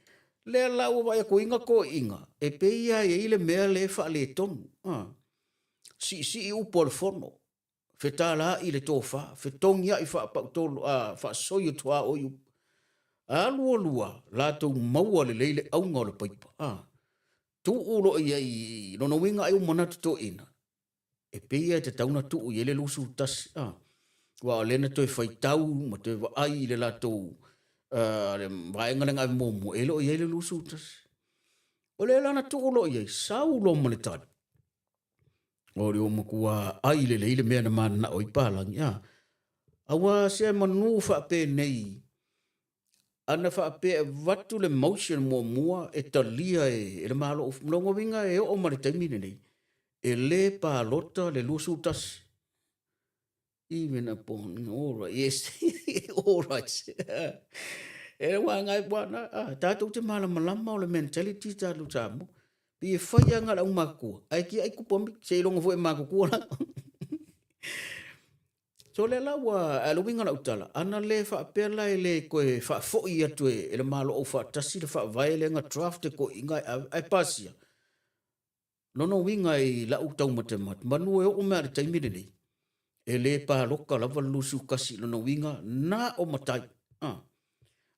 lea la ua vaai atu ai na toeaiina, e pei lava e i ai le mea lea e faaletonu. A, siisii upu a le fono, fetala'i le tofa, fetogia'i faapautolo, a, faasoi o tuaoi upu. Alu alu a, latou maua lelei le auga o le paipa. A, tuu loa i ai, lona uiga ai ua manatu toeaiina, e pei lava e tatau ona tuu i ai le 21, a, aua o lea na toe faitau ma toe vaai i le latou le vaega lea na ave muamua, e le o i ai le 21. O lea la na tuu loa i ai, sau loa ma le tali, O le ua matua ai lelei le mea na mananao ai palagi, a. Aua se manu faapenei, ana faapea e avatu le motion muamua e talia e le Malo, lona uiga e oo mai le taimi lenei, e le palota le 21. Even upon, all right, yes, all right. E ua ngai ua na, ah, tātou te malamalama o le mentality tātou Samoa. Pi e whai anga la umakutua, ai ki ai kupu ami, se ilonga fue makutua la. So le la ua, a le winga la utala, ana le whaapea la e le koe whaafoi atu e, e le malo au whaatasi le whaavae le nga draft e koe inga e ave, ai pasia. Lona uiga i la'u taumatemate, manu e oo mai lava i le taimi lenei, e le paloka lava le 21 i lona uiga na o matai. A.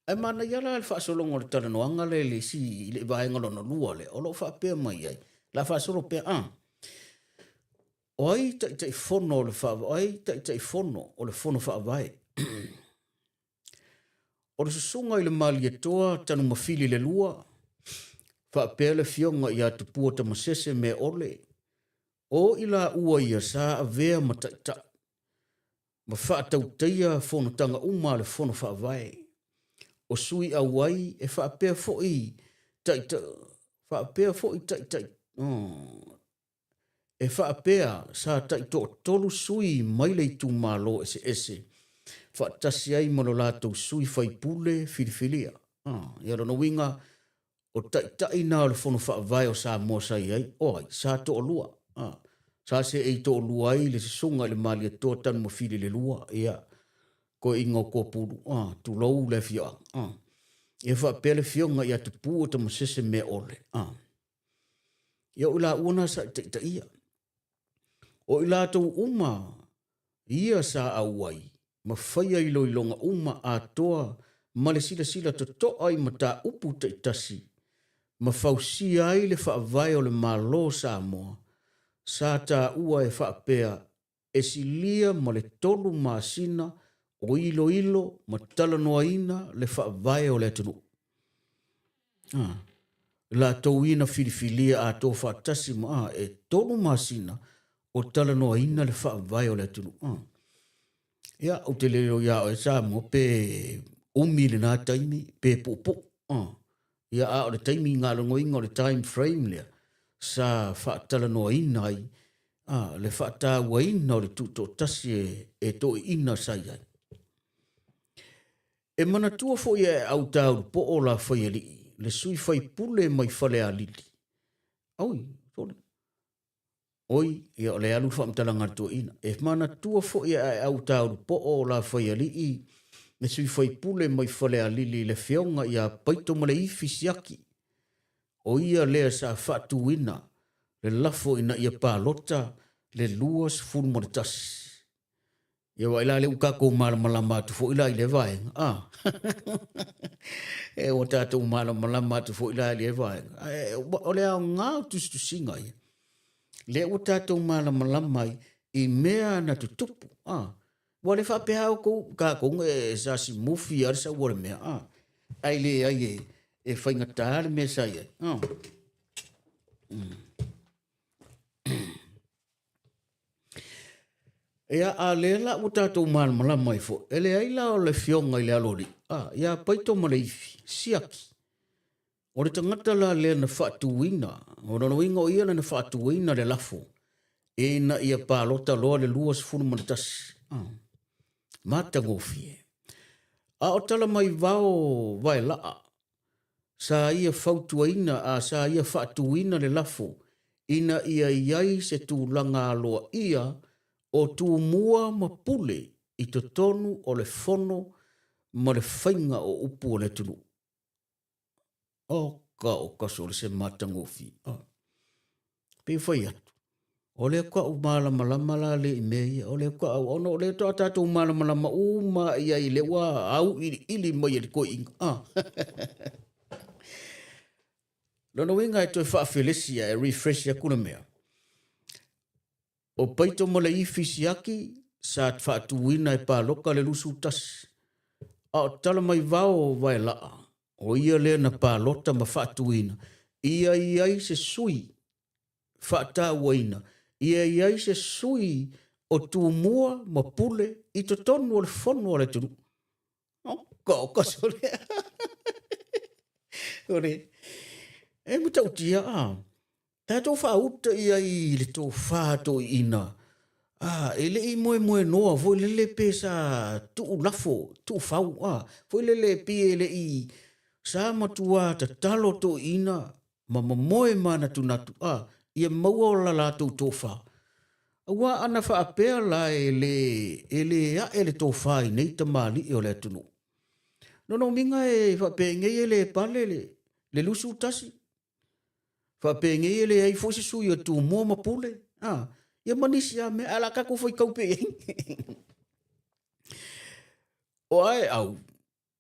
Ae manaia la le faasologa o le talanoaga lea i le isi i le vaega lona lua lea, o lo o faapea mai ai, la faasolo pea, a. O ai Taitaifono o le Faavae, o ai Taitaifono o le Fono Faavae? O le susuga i le Malietoa Tanumafili le Lua, faapea le afioga ia Tupua Tamasese Meaole, o i laua ia sa avea ma taitai ma faatautaia fonotaga uma a le Fono Faavae. O sui auai e faapea foi taitai, faapea foi taitai, oh, E faapea, sa taitoatolu sui mai le itumalo eseese, faatasi ai ma lo latou sui faipule filifilia. Ah, ia lona uiga, o taitai na o le Fono Faavae o Samoa sa i ai, o ai, sa toalua. Ah, sa seei toalua ai le susuga i le Malietoa Tanumafili le Lua, ia, toeaiina o Tuapulu, ah, tulou le afioaga. Ah, ia faapea le afioga ia Tupua Tamasese Meaole. Ah. Ia o i laua na sa i taitaia. O i latou uma ia sa auai ma faia iloiloga uma atoa ma le silasila totoa i mataupu taitasi ma fausia ai le faavae o le Malo o Samoa, sa taua e faapea e silia ma le tolu masina o iloilo ma talanoaina le faavae o le atunuu. A, latou ia na filifilia atoa faatasi ma a, e tolu masina o talanoaina le faavae o le atunuu. A, ia, ou te le iloa ia oe Samoa pe umi lena taimi pe puupuu. A, ia, a o le taimi galogoina o le time frame lea sa faatalanoaina ai a, le faatauaina o le tutoatasi e, e toeaiina sa i ai. E manatua foi e Autaulupoo Lafaialii, le sui faipule mai Falealili. Oi, sorry. Oi, ia o le alu le faamatalaga a le toeaina. E manatua foi e Autaulupoo Lafaialii, le sui faipule mai Falealili le afioga ia Paitomaleifi Siaki. O ia lea sa faatuina le lafo ina ia palota le 21. Ia vaai la lea ua tatou malamalama atu foi la i lea vaega. Ah. e ua tatou malamalama atu foi la i lea vaega. E, o le aoga o tusitusiga ia. Lea ua tatou malamalama ai i mea na tutupu. Ah. Ua le faapea outou tatou e sa simufi lava le sau o le mea. Ah. Ai leai e, e faigata le mea sa i ai. Ah. Mm. Ia, a lea la ua tatou malamalama ai foi, e leai la o le afioga i le Aloalii, a, ia Paito ma Leifi, siaki. O le tagata la lea na faatuina, o lona uiga o ia lea na faatuina le lafo, ina ia palota loa le 21. A. Matagofie. A o Talamaivao Vaelaa, sa ia fautuaina a sa ia faatuina le lafo ina ia i ai se tulaga aloaia o Tumua ma Pule i totonu o le Fono ma le faiga o upu a le atunuu. Oka oka sole se matagofie. Oh. Pei fai atu, o lea ka u malamalama la le i mea ia, o lea ka au, ona o lea toa tātou malamalama uma ia i le ua au ili ili mai e le koiinga. Ah. Lona uiga e toe faafelesi e refresh aku le mea. O Paito ma le Ifi Siaki sa faatuina e paloka le 21, a o Talamaivao Vaelaa, o ia lea na palota ma faatuina, ia i ai se sui faatauaina, ia i ai se sui o Tumua ma Pule i totonu o le fono a le atunuu. Oka, oka sole. Ore, e matautia a. Tatou faauta i ai i le tofa toeaina, a, e le i moemoenoa foi lele pe sa tuu lafo, tuu fau, a, foi lele pei e le i, sa matua tatalo toeaina ma momoe manatunatu, a, ia maua la latou tofa. Aua ana faapea la e le, e le ae le tofa i nei tamalii o le atunuu. Lona uiga e faapenei e le pale le, le 21, Faapenei e leai foi se sui o Tumua ma Pule, a, ia ma nisi lava mea, ae o le a tatou faitau pea i ai. O Aeau,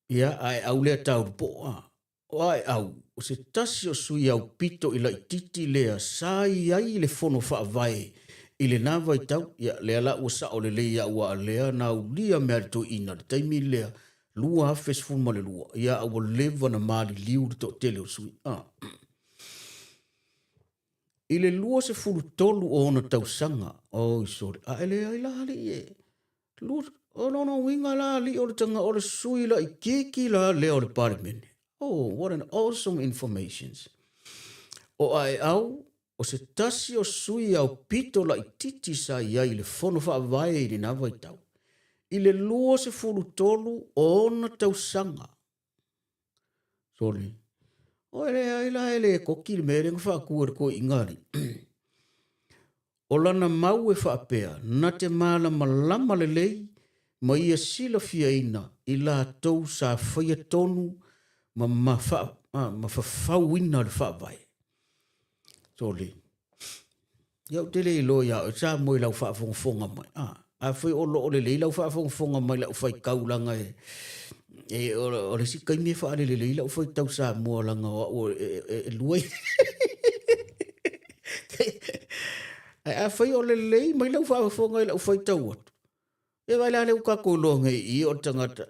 ia, Aeau lea taulupoo, a, o Aeau, o se tasi o sui aupito i laitiiti lea sa i ai i le Fono Faavae i lena vaitau, ia, lea la ua sao lelei aua o lea na aulia mea a le toeaina i le taimi lea 2012, ia a ua leva na maliliu le toatele o sui. Ah. I le 23 o ona tausaga, oi sole, a e leai la alii e, o lona uiga la alii o le tanga o le sui laitiiti la lea o le Palemene. Oh, what an awesome informations. O Aeau, o se tasi o sui aupito laitiiti sa i ai i le Fono Faavae i lena vaitau. I le 23 o ona tausaga, sole, o e leai la e le koki le mea lea na faatu e le toeaina alii. O lana mau e faapea, na te malamalama lelei ma ia silafiaina i latou sa faia tonu ma ma fafauina le Faavae. Sole. Ia ou te le iloa ia oe Samoa i lau faafogafoga mai. Ah, afai o loo lelei lau faafogafoga mai lau faitau laga e e o le isi taimi e faalelelei lau faitau Samoa laga o au e lua Ae afai o lelei mai lau faafofoga i lau faitau atu, e vaai la lea ua tatou iloa nei i i o le tagata,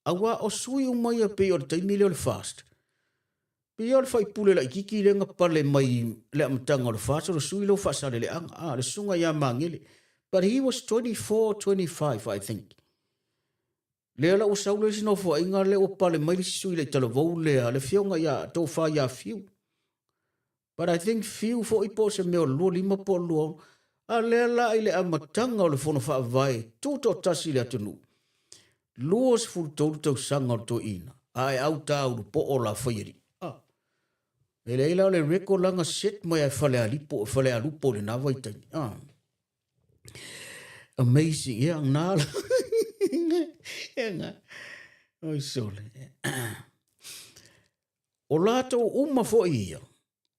aua o sui uma ia pei o le taimi lea o le FAST, pei o le faipule laitiiti lea na pale mai i le amataga o le FAST, o le sui lea o Faasaleleaga, a, le susuga ia Magele. But he was 24, 25 I think. Lea la ua sau le isi nofoaiga lea ua pale mai le isi sui le talavou lea, le afioga ia Tofa ia Fiu. But I think Fiu foi po o se mea o le 25 po o le 26. A lea la i le amataga o le Fono Faavae tutoatasi i le atunuu, 23 tausaga o le toeaina, a e au tāulu poo la faialii. Ah. E leai la o le record la na set mai a e Falealipo, Falealupo i lena vaitaimi. Ah. Amazing, ia, na la. Ia, na. Oi sole. O latou uma foi ia,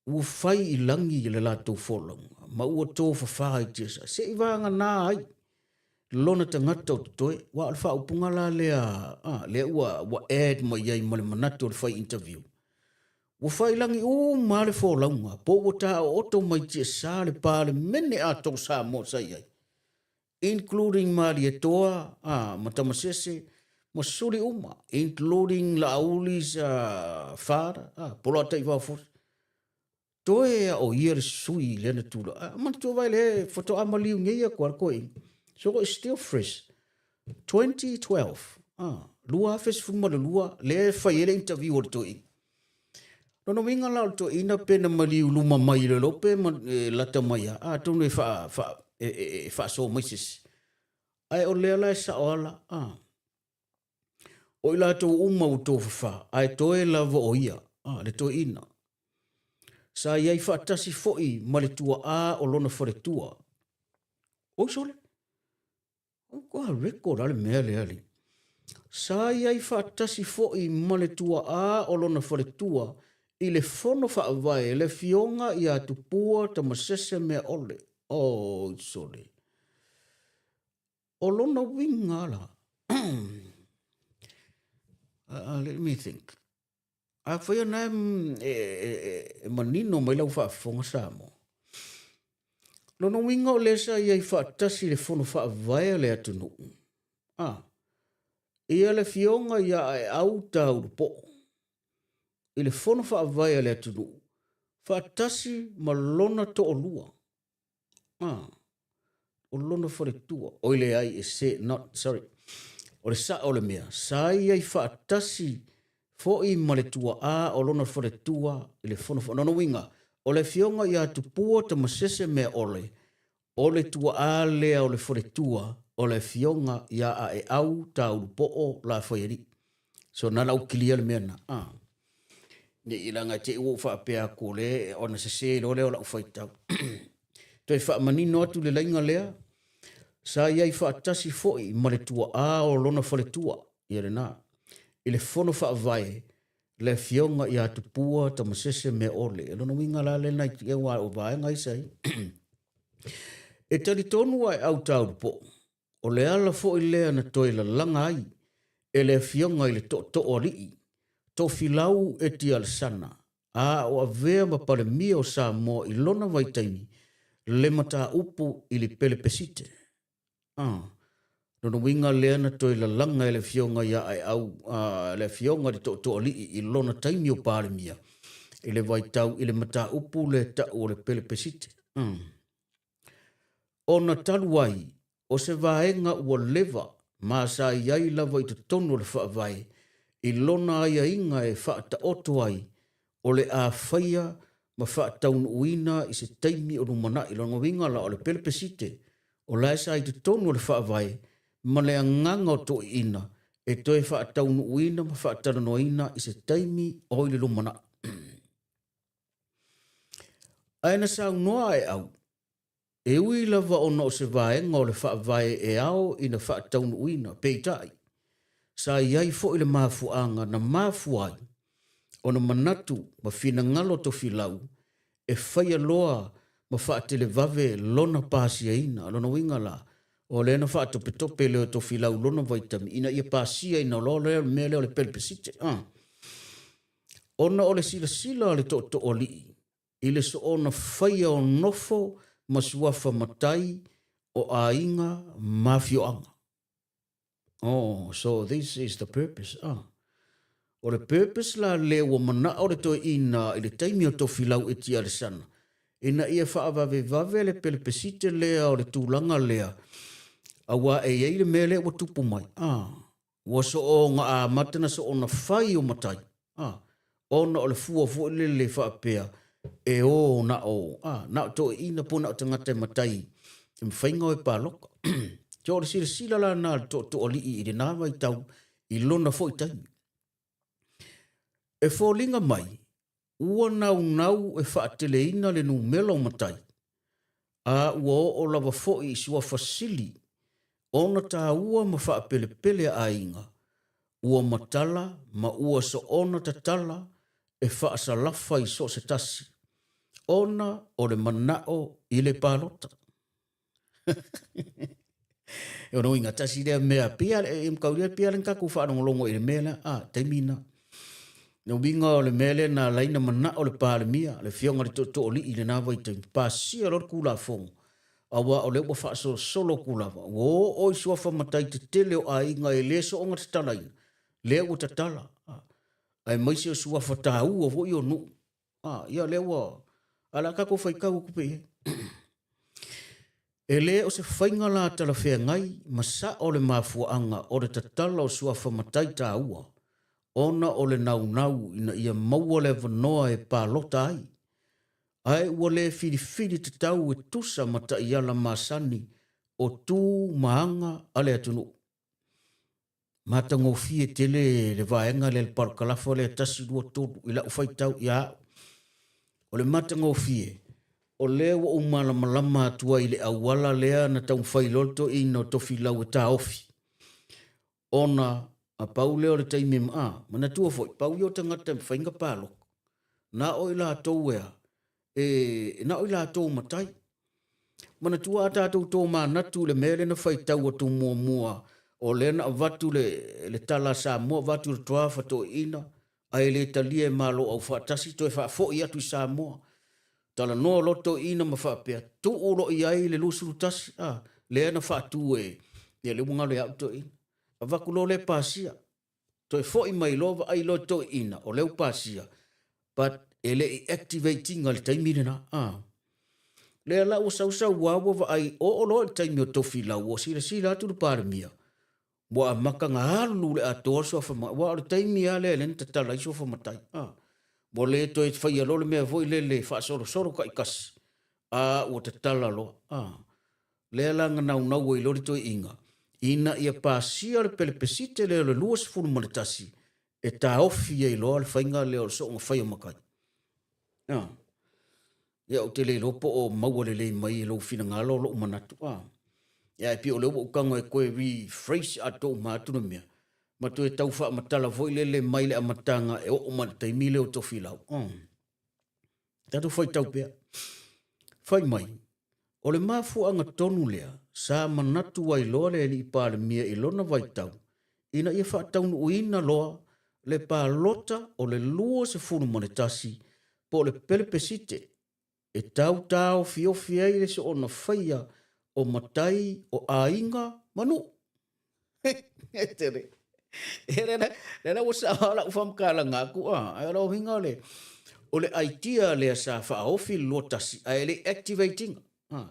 ua fai i lagi i le latou folauga, ma ua tofafā i tiasa, se i vagana ai lona tagata o totoe. Aua o le faaupuga la lea, a, lea ua, ua add mai ai ma le manatu o le fai interview. Ua fai lagi uma lava le folauga, po ua taooto mai tiasa le Palemene atoa o Samoa sa i ai, including Malietoa, a, ma Tamasese, ma suli uma, including Laauli sa father, a, Poloataivao Toe a o ia le sui lea na tula. A, manatua vai le faatoa maliu nei aku a le toeaina. So it's still fresh. 2012, ah, 2012, lea e fai ai le interview o le toeaina. Lona uiga la o le toeaina pe na maliu luma mai i le lope ma e lata mai a, atonu e faa, faa, e, e, e faasoa mai se isi. Ae o lea la e sao ala, a. O i latou uma ua tofafa, ae toe lava o ia, a, le toeaina. Sa i ai faatasi foi ma le tuaa o lona faletua. Oi sole! Ua record a le mea lea alii. Sa i ai faatasi foi ma le tuaa o lona faletua i le fono faavae le afioga ia Tupua Tamasese Meaole. Oi sole! O lona uiga la, let me think. Afai o na e manino mai lau faafofoga Samoa. Lona uiga o lea sa i ai faatasi le fono faavae a le atunuu. A, ia le afioga ia Aeau Taulupoo i le fono faavae a le atunuu faatasi ma lona toalua. Ah, o lona faletua. Oi leai, e se, not, sorry. O le sao o le mea, sa i ai faatasi foi ma le tuaa o lona faletua i le fono fa... Lona uiga, o le afioga ia Tupua Tamasese Meaole, o le tuaa lea o le faletua o le afioga ia Aeau Taulupoo Lafaialii. So na ona ou kilia le mea lena. Ah. Ne i leaga te i ua ou faapea atu o le ona sese loa lea o lau faitau. Toe faamanino atu le laina lea, sa i ai faatasi foi ma le tuaa o lona faletua, ia lena, i le fono faavae le afioga ia Tupua Tamasese Meaole. O lona uiga la lena i te aua o vaega ia sa i. E talitonu a e au taulupoo, O le ala foi lea na toe lalaga ai e le afioga i le tootoo alii, Tofilau Eti Alesana, a o avea ma Palemia o Samoa i lona vaitaimi, le mataupu i le pelepesite. A, lona uiga lea na toe lalaga e le afioga ia Aeau, a, le afioga i le tootoo alii i lona taimi o Palemia, i le vaitau i le mataupu lea tau o le pelepesite. A. Ona talu ai, o se vaega ua leva ma sa i ai lava i totonu o le Faavae i lona aiaiga e faataoto ai o le a faia ma faataunuuina i se taimi o lumanai. Lona uiga la, o le pelepesite o la e sa i totonu o le Faavae ma le agaga o toeaiina e toe faataunuuina ma faatalanoaina i se taimi o i le lumanai. Ae na saunoa Aeau, e ui lava ona o se vaega o le Faavae e ao ina faataunuuina, peitai, sa i ai foi le mafuaaga na mafua ai ona manatu ma finagalo Tofilau e faia loa ma faatelevave lona pasiaina. Lona uiga la, o lea na faatopetope lea o Tofilau lona vaitami ina ia pasiaina loa lea mea lea o le pelepesite. Ona o le silasila a le tootooalii i le soona faia o nofo ma suafa matai o aiga ma afioaga. Oh, so this is the purpose. Ah. O le purpose la lea ua manao le toeaina i le taimi o Tofilau Eti Alesana, ina ia faavavevave le pelepesite lea o le tulaga lea, aua e i ai le mea lea ua tupu mai. Ah. Ua soona amata na soona fai o matai, a, ona o le fua foi lele faapea e o na o, a, na o toeaiina po na o tagata e matai e mafai ona o e palota. So o le silasila la na a le tootooalii i lena vaitau i lona foi taimi. E foliga mai ua naunau e faateleina le numera o matai, a ua oo lava foi i suafa sili ona taua ma faapelepele a aiga, ua matala ma ua soona tatala e faasalafa i so o se tasi, ona o le manao i le palota. E ona uiga tasi lea mea pia e makauli pia le tatou faalogologo i le mea lea a taimi na. Le uiga o le mea lea na ala ai na manao le Palemia, le afioga i le Tootooalii i lena vaitaimi, pasia loa le Tulafono, aua o lea ua faasolosolo atu lava, ua oo i suafa matai tetele o aiga e le soona tatalaina, lea ua tatala, aemaise o suafa taua foi o nuu. A, ia lea ua, a o le a tatou faitau atu pea i ai. E le o se faiga la talafeagai ma sao le mafuaaga o le tatala o suafa matai taua ona o le naunau ina ia maua le avanoa e palota ai, ae ua le filifili tatau e tusa ma taiala masani. o tu ma aga a le atunuu. Matagofie tele le vaega lea le parakalafa lea 1, 2, 3 i lau faitau ia au. O le matagofie, o lea ua ou malamalama atu ai i le auala lea na taumafai loa le toeaina o Tofilau e taofi. Ona a pau lea o le taimi ma, a, manatua foi, pau ia o tagata e mafai ona palota. Na o i latou e a, e, na o i latou matai. Manatua a tatou tomanatu i le mea lea na faitau atu muamua, o lea na avatu le, le tala a Samoa, avatu le draft a toeaiina, ae le talia e Malo Aufaatasi, toe faafoi atu i Samoa. Talanoa loa toeaiina ma faapea, tuu loa i ai le 21, a, lea na faatu e, ia lea ua galo ia au toeaiina. Avatu loa lea pasia. Toe foi mai loa vaai loa toeaiina, o lea ua pasia, but e le i activate ina i le taimi lena. A. Lea la ua sausau lava ua vaai, oo loa i le taimi o Tofilau, ua silasila atu le Palemia, ua amata ona alu le atoa le suafa matai, aua o le taimi lava lea lea na tatala ai suafa matai. A. Ua le toe faia loa le mea foi lele faasolosolo taitasi, a ua tatala loa. A. Lea la na naunau ai loa le toeaina, ina ia pasia le pelepesite lea o le 21 e taofi ai loa le faiga lea o le soonga fai o matai. A. Ia ou te le iloa po o maua lelei mai e lou finagalo lou manatu. A. Ia ae pei o lea ua ou tago e toe rephrase atoa uma atu le mea, ma toe tau faamatala foi lele mai le amataga e oo mai le taimi lea o Tofilau. A. Tatou faitau pea. Fai mai, o le mafuaaga tonu lea sa manatu ai loa le alii Palemia i lona vaitau ina ia faataunuuina loa le palota o le 21 po o le pelepesite e tau taofiofi ai le soona faia o matai o aiga ma nuu. E tele. E lea la, lea la ua sao lau faamatalaga atu, a, ae o le uiga o le, o le idea lea sa faaofi i le 21 ae le i activate ina. A.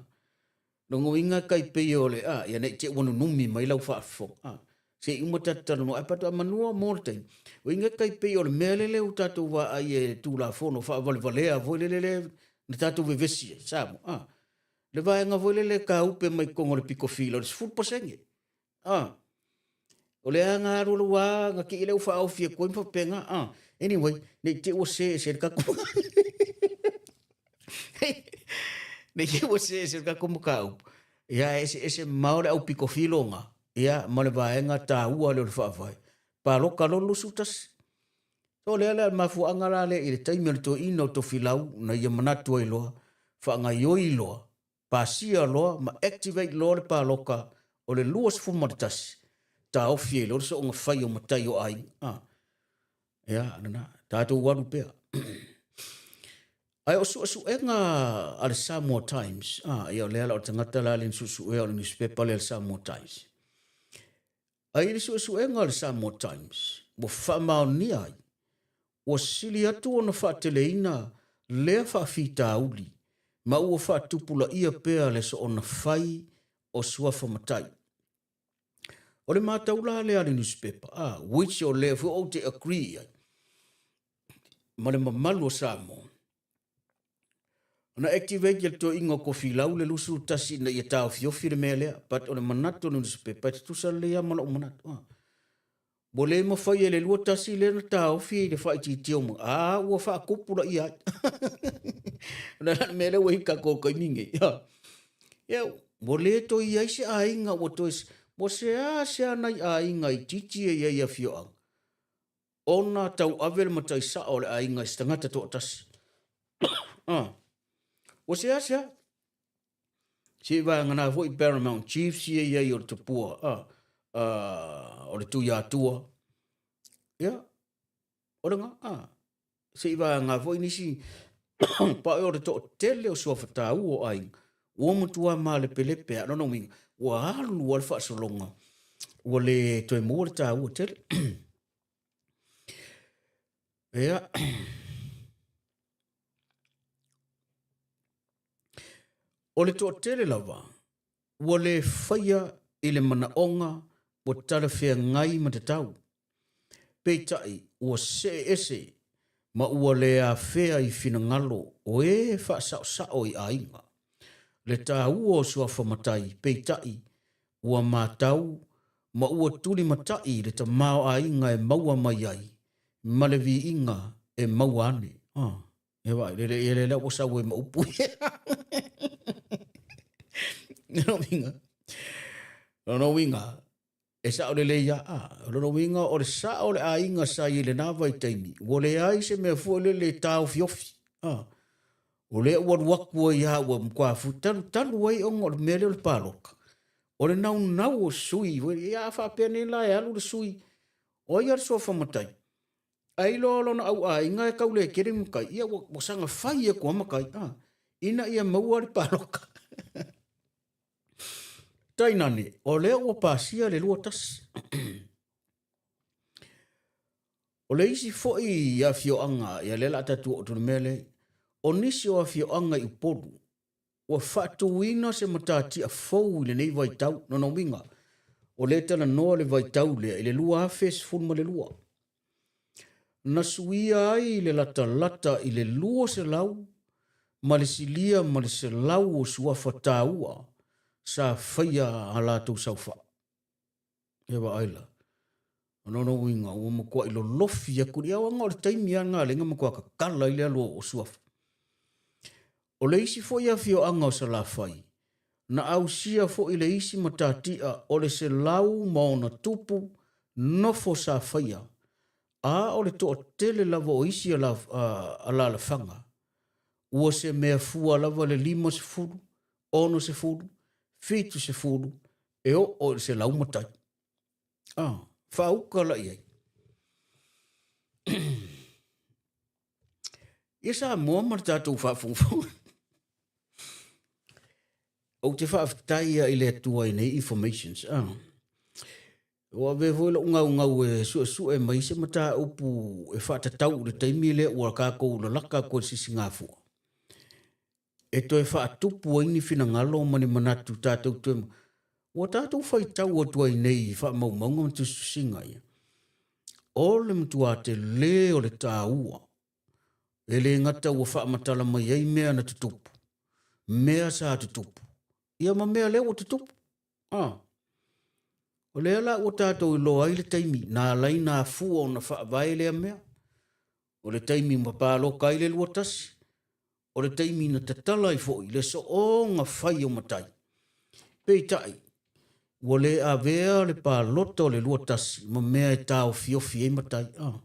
Lona uiga e tai pei o le, a, ia ne i te i ua nunumi mai lau faafofoga, a, se i uma tatou talanoa, ae faatoa manua mo le taimi. Uiga e tai pei o le mea lele ua tatou vaai e Tulafono faavalevalea foi lele lea na tatou vevesi ai, Samoa, a, le vaega foi lele e taupe mai totonu o le pitofila o le 10%, a, o le aga alu alu lava na te i lea ua faaofi atu ai ma faapena, a. Anyway, ne i te i ua se ese le tatou ne i te i ua se ese le tatou mataupu, ia e eseese mamao le aupito filo lena, ia ma le vaega taua lea o le Faavae. Palota loa le 21. So o lea la le mafuaaga la lea i le taimi o le toeaina o Tofilau na ia manatu ai loa, faagaoioi loa pasia loa ma activate loa le palota o le 21, taofi ai loa le soonga fai o matai o aiga. Ah. Ia, lena, tatou alu pea. Ae o suesuega a le Samoa Times, ah, ia o lea la o le tagata la le suesuea o le newspaper lea le Samoa Times. Ae i le suesuega a le Samoa Times, ua faamaonia ai, ua sili atu ona faateleina lea faafitauli ma ua faatupulaia pea le soona fai o suafa matai. O le matau la lea a le nusipepa, a, which o lea foi ou te agree i ai, ma le mamalu o Samoa, Na activate e le toeaina o Tofilau le 21 ina ia taofiofi le mea lea, but o le manatu o le nusipepa e tutusa lelei lava ma lou manatu. Ah. Ua le mafai e le 21 lea na taofi i le faaitiitia o a ua faatupulaia ai. O le mea lea ua i tatou taimi nei. Ah. Ia, ua le toe i ai se aiga ua toe, ua seasea nai aiga itiiti e i ai i afioaga. Ona tauave le matai sao o le aiga i se tagata toatasi. Ah. Ua seasea. Se i vaegana foi Paramount Chiefs ia i ai o le tupua ah, ah, o le Tuiatua. Ia, o le ga, ah, se i vaega foi nisi pae o le toatele o suafa taua o aiga, ua matua malepelepe a lona uiga, ua alu lava le faasologa, ua le toe maua le taua tele. Ia. O le toatele lava, ua le faia i le manaoga ua talafeagai ma tatau. Peitai, ua see ese ma ua le afea i finagalo o e faasaosao i aiga. Le taua o suafa matai, peitai, Ua matau ma ua tulimatai le tamaoaiga e maua mai ai ma le viiga e maua ane. Ah, e vaai, le le le ua sau ai ma upu ia. Lona uiga, lona uiga, e sao lelei lava. Ah, o lona uiga o le sao o le aiga sa i ai i lena vaitaimi, ua leai se mea foi lele e taofiofi. Ah, o lea ua alu atu ai lava ua matua talutalu ai ona o le mea lea o le palota. O le naunau o sui, ia a faapea nei la e alu le sui, o ai le suafa matai? Ai loa lona au aiga e tau le tele matai, ia ua saga fai atu lava matai, a, ina ia maua le palota. Tainane, o lea ua pasia le 21. O le isi foi afioaga, ia lea o le a tatou oo atu i le mea lea, o nisi o afioaga i Upolu, ua faatuina se matatia fou i lenei vaitau. Lona uiga, o lea e talanoa le vaitau lea i le 2012. Na suia ai le latalata i le 200 ma le silia ma le 100 o suafa taua sa faia a latou saofai. E vaai la. O lona uiga, ua matuai lolofi atu i au, o le taimi lava lena lea na matua tatala ai le alu o Suafa. O le isi foi afioaga o Salafai, na ausia foi le isi matatia o le 106 nofo sa faia, a o le toatele lava o isi alaalafaga, ua se mea fua lava le 50, 60, 70, e oo i le 100 matai. Ah, faauka la i ai. Ia Samoa ma le tatou faafogafoga. Ou te faafetai i le Atua i nei informations. Ah. Ua avea foi lou gaugau e suesue mai se mataupu e faatatau i le taimi lea ua tatou lalaka atu ai i le sisigafua. E toe faatupu ai ni finagalo ma ni manatu tatou toe ua tatou faitau atu ai nei i faamaumauga ma tusitusiga ia. O le matua tele o le taua, e le gata ua faamatala mai ai mea na tutupu, mea sa tutupu, ia ma mea lea ua tutupu. Ah. O lea la ua tatou iloa ai le taimi na ala ai na afua ona faavae lea mea. O le taimi ma palota ai le 21, o le taimi na tatala ai foi le soona fai o matai. Peitai, ua le avea le palota o le 21 ma mea e taofiofi ai matai. Ah.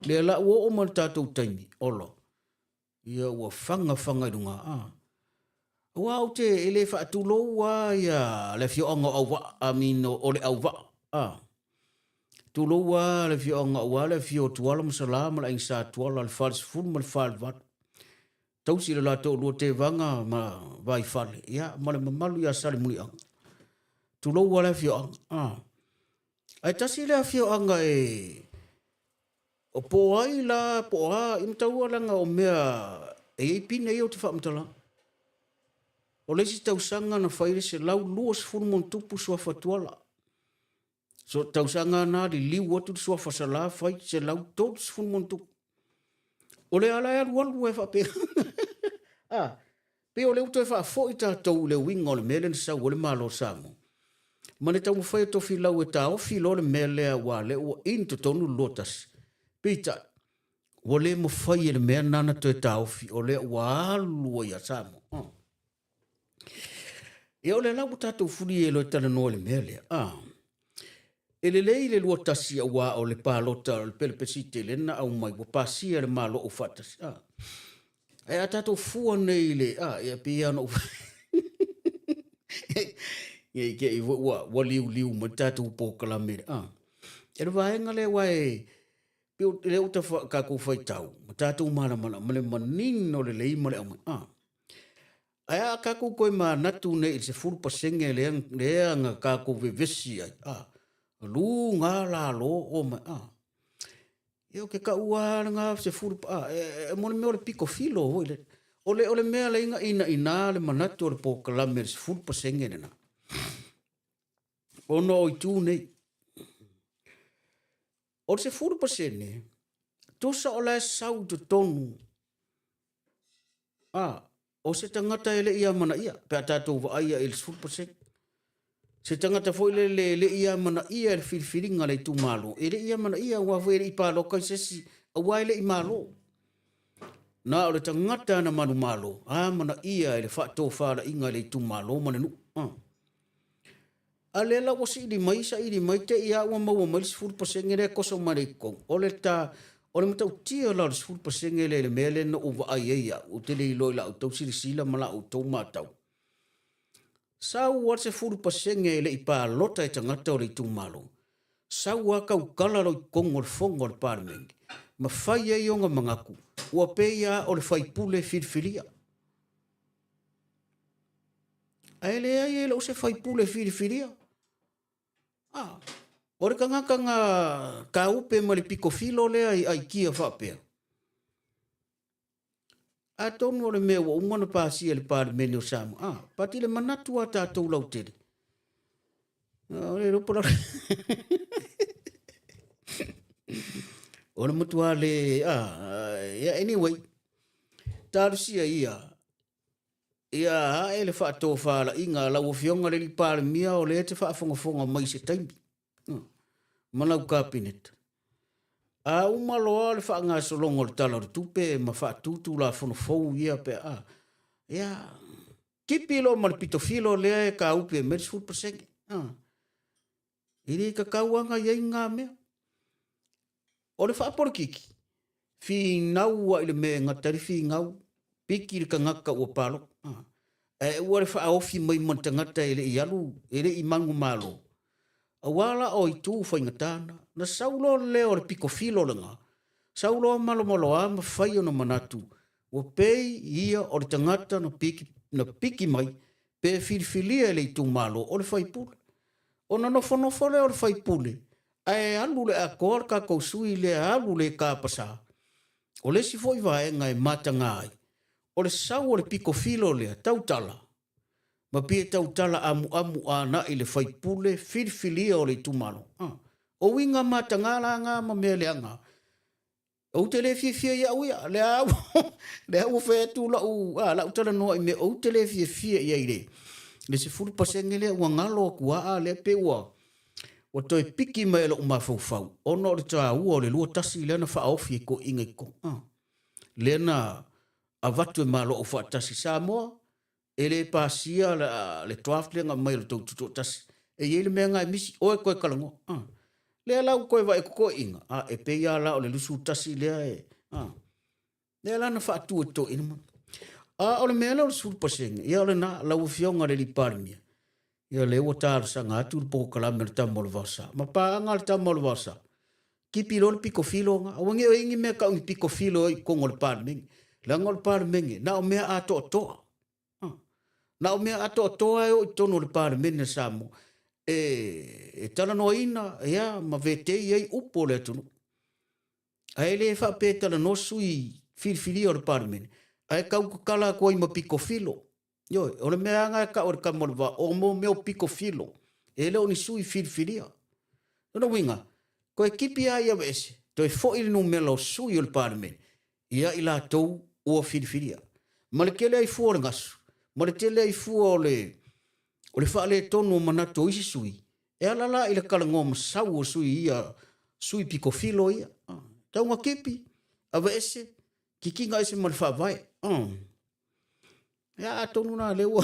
Lea la ua oo mai le tatou taimi, ola, ia ua faga faga i luga. Ah. Aua ou te e le faatulou lava ia le afioaga o Auvaa, I mean o le Auvaa. Ah. Tulou lava le afioaga aua le afio o Tuala ma Salā ma le Aiga Sa Tuala, le Falesefulu ma le Falevalu. Tausi i le la toalua Tevaga ma Vaifale, ia, ma le mamalu ia Salemuliaga. Tulou lava le afioaga. Ah. Ae tasi le afioaga e o po ai la, po o a, i mataua leaga o mea e i ai pine ia ou te faamatalaga. O le isi tausaga na fai le 120+ suafa Tuala. So tausaga na liliu atu le suafa Salā fai 130+. O le ala e alualu e faapea. Ah, pei o lea ua toe faafoi tatou i le uiga o le mea lea na sau ai le Malo o Samoa. Ma le taumafai o Tofilau e taofi loa le mea lea aua o lea ua in totonu le 21. Peitai, ua le mafai e le mea lena ona toe taofi, o lea ua alu ai ia Samoa. Ah. Ia o lea la ua tatou fuli e loa e talanoa i le mea lea. Ah. E lelei le 21 aua o le palota o le pelepesite lea na aumai ua pasia e le Malo Aufaatasi. Ah. Ae a tatou fua nei i le, ah, ia pei lava ona ou Ia i te i ua, ua liuliu mai le tatou polokalame, ah. E le vaega lea aua e, pei o lea ua tafa, tatou faitau, ma tatou malamalama ma le manino lelei ma le aumai, ah. Ae a tatou toe manatu nei i le 10% lea, lea na tatou vevesi ai, ah, luga lalo o mai, ah. Ia ou te taua lava lena 10, ah, e, e, mo le mea o le pito filo foi le. O le, o le mea lea ina ina ina le manatu o le polokalame le 10% lena. Ona o itu nei. O le 10%, tusa o la e sau i totonu, ah, o se tagata e le i amanaia, pe a tatou vaaia i le 10%. Se tagata foi lele e le i amanaia e le filifiliga a le itumalo, e le i amanaia aua foi e le i paloka i se isi, aua e le i malo. Na o le tagata na manumalo, amanaia e le faatofalaiga e le itumalo ma le nuu. Ah. A lea la ua siili mai, saili mai, te i a ua maua mai le 10% lea e koso mai le totonu. O le ta, o le matautia la o le 10% lea i le mea lea na ou vaai ai au, ou te le iloa i la outou silasila ma la outou matau. Sau lava le 10% e le i palota e tagata o le itumalo, sau lava tautala loa i totonu o le fono a le Palemene ma fai ai ona manatu ua pei lava o le faipule filifilia. Ae leai e le o se faipule filifilia. Ah, o le tagata na taupe ma le pitofilo lea i aikia faapea. Atonu o le mea ua uma ona pasia e le Palemene o Samoa. Ah, pati le manatu a tatou lautele. Ah, o le iloa po O le matua le... Ah, yeah, anyway, talosia ia, ia ae le faatofalaiga a lau Afioga le Alii Palemia o lea e te faafogafoga mai i se taimi. Ma lau Kapeneta. A uma loa le faagasologa o le Tala o le Tupe ma faatu Tulafono fou ia pe a, ia, tipi loa ma le pitofilo lea e tāupe mai le 10%. E le tatau lava ona i ai na mea. O le faapolokiki, finau lava i le mea e gata ai le finau, piki le tagata ua palota. Ae aua le faaofi mai ma le tagata e le i alu, e le i manumalo. Aua la o itu faigata na. Na sau loa le leo o le pitofilo lena, sau loa malomaloa ma fai ona manatu, ua pei ia o le tagata na piki, na piki mai pe filifilia e le itumalo o le faipule. Ona nofonofo lea o le faipule, ae alu le atoa le tatou sui lea alu le tapasa. O le isi foi vaega e mataga ai, o le sau o le pitofilo lea tautala, ma pie tautala amuamu anai le faipule filifilia o le itumalo. O uiga mataga la na ma mea leaga. Ou te le fiafia i au ia, lea ua, lea ua fai atu lau, a, lau talanoa i mea ou te le fiafia i ai le, le 10% lea ua galo atu a, a lea pei ua, ua toe piki mai e lou mafaufau, ona o le taua o le 21 lea na faaofi e toeaiina i totonu, a, lea na avatu e Malo Aufaatasi Samoa, e le pasia le draft lea na aumai o le tou tutoatasi. E i ai le mea na e misi, oe toe talanoa. Ah. Lea la ua toe vaai atu toeaiina, ah, e pei lava la o le 21 lea e... Ah. Lea la na faatu e toeaiina ma. A o le mea lea o le 10%, ia o lena, lau Afioga i le Alii Palemia, ia lea ua talosaga atu le polokalame o le Tama o le Vaosa. Ma paaga a le Tama o le Vaosa, tipi loa le pitofilo na. Aua ne i o i ai ni mea tau ni pitofilo i totonu o le Palemene. Leaga o le Palemene, na o mea atoatoa. Na o mea atoatoa e oo i totonu o le Palemene a Samoa e, e talanoaina ia, ma vetei ai upu o le atunuu. Ae le faapea e talanoa sui filifilia o le Palemene, ae tau tatala atu ai ma pitofilo. Ioe, o le mea lava lena e tau e le tama o le vaa, o mo mea o pitofilo, e le o ni sui filifilia. Lona uiga, toe tipi lava ia aveese, toe foi le numera o sui o le Palemene ia i latou ua filifilia. Ma le tele ai fua o le gasu, ma le tele ai fua o le, o le faaletonu o manatu o isi sui, e ala la i le talanoa masau o sui ia, sui pitofilo ia. Tau ina tipi, aveese, kikina ese ma le faavae. Ia atonu na lea ua